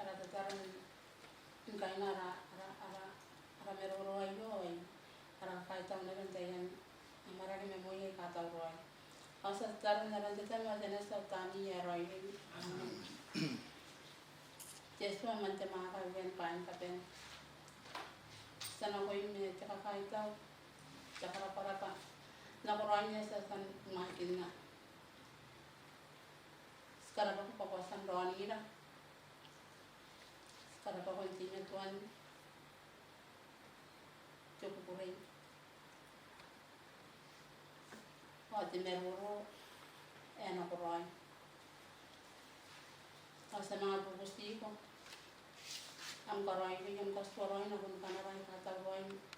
ara tataro ni kaina ara, ara, ara, ara maroro aio, ao ara kakaitau naba n taian amwarake ma moan ae I katauraoi. Ao ti a tataro n aran te Tama, te Nati ao te Tamnei ae Raoiroi. Amen. Te Atua ae moan te mwaaka, wian kaain kabane, ti a nakoim ma te kakaitau, te karabwarabwa nakoraoi ae ti a tia n waakinna. Ti karabwako bwa ko a tia n raonira. Ti karabwako n teimatoan te kukurei ao te maroro ae nakoraoi. Ao ti a manga bubutiko am karaoiroi, am katituaraoi nakon kanara ae I katauraoi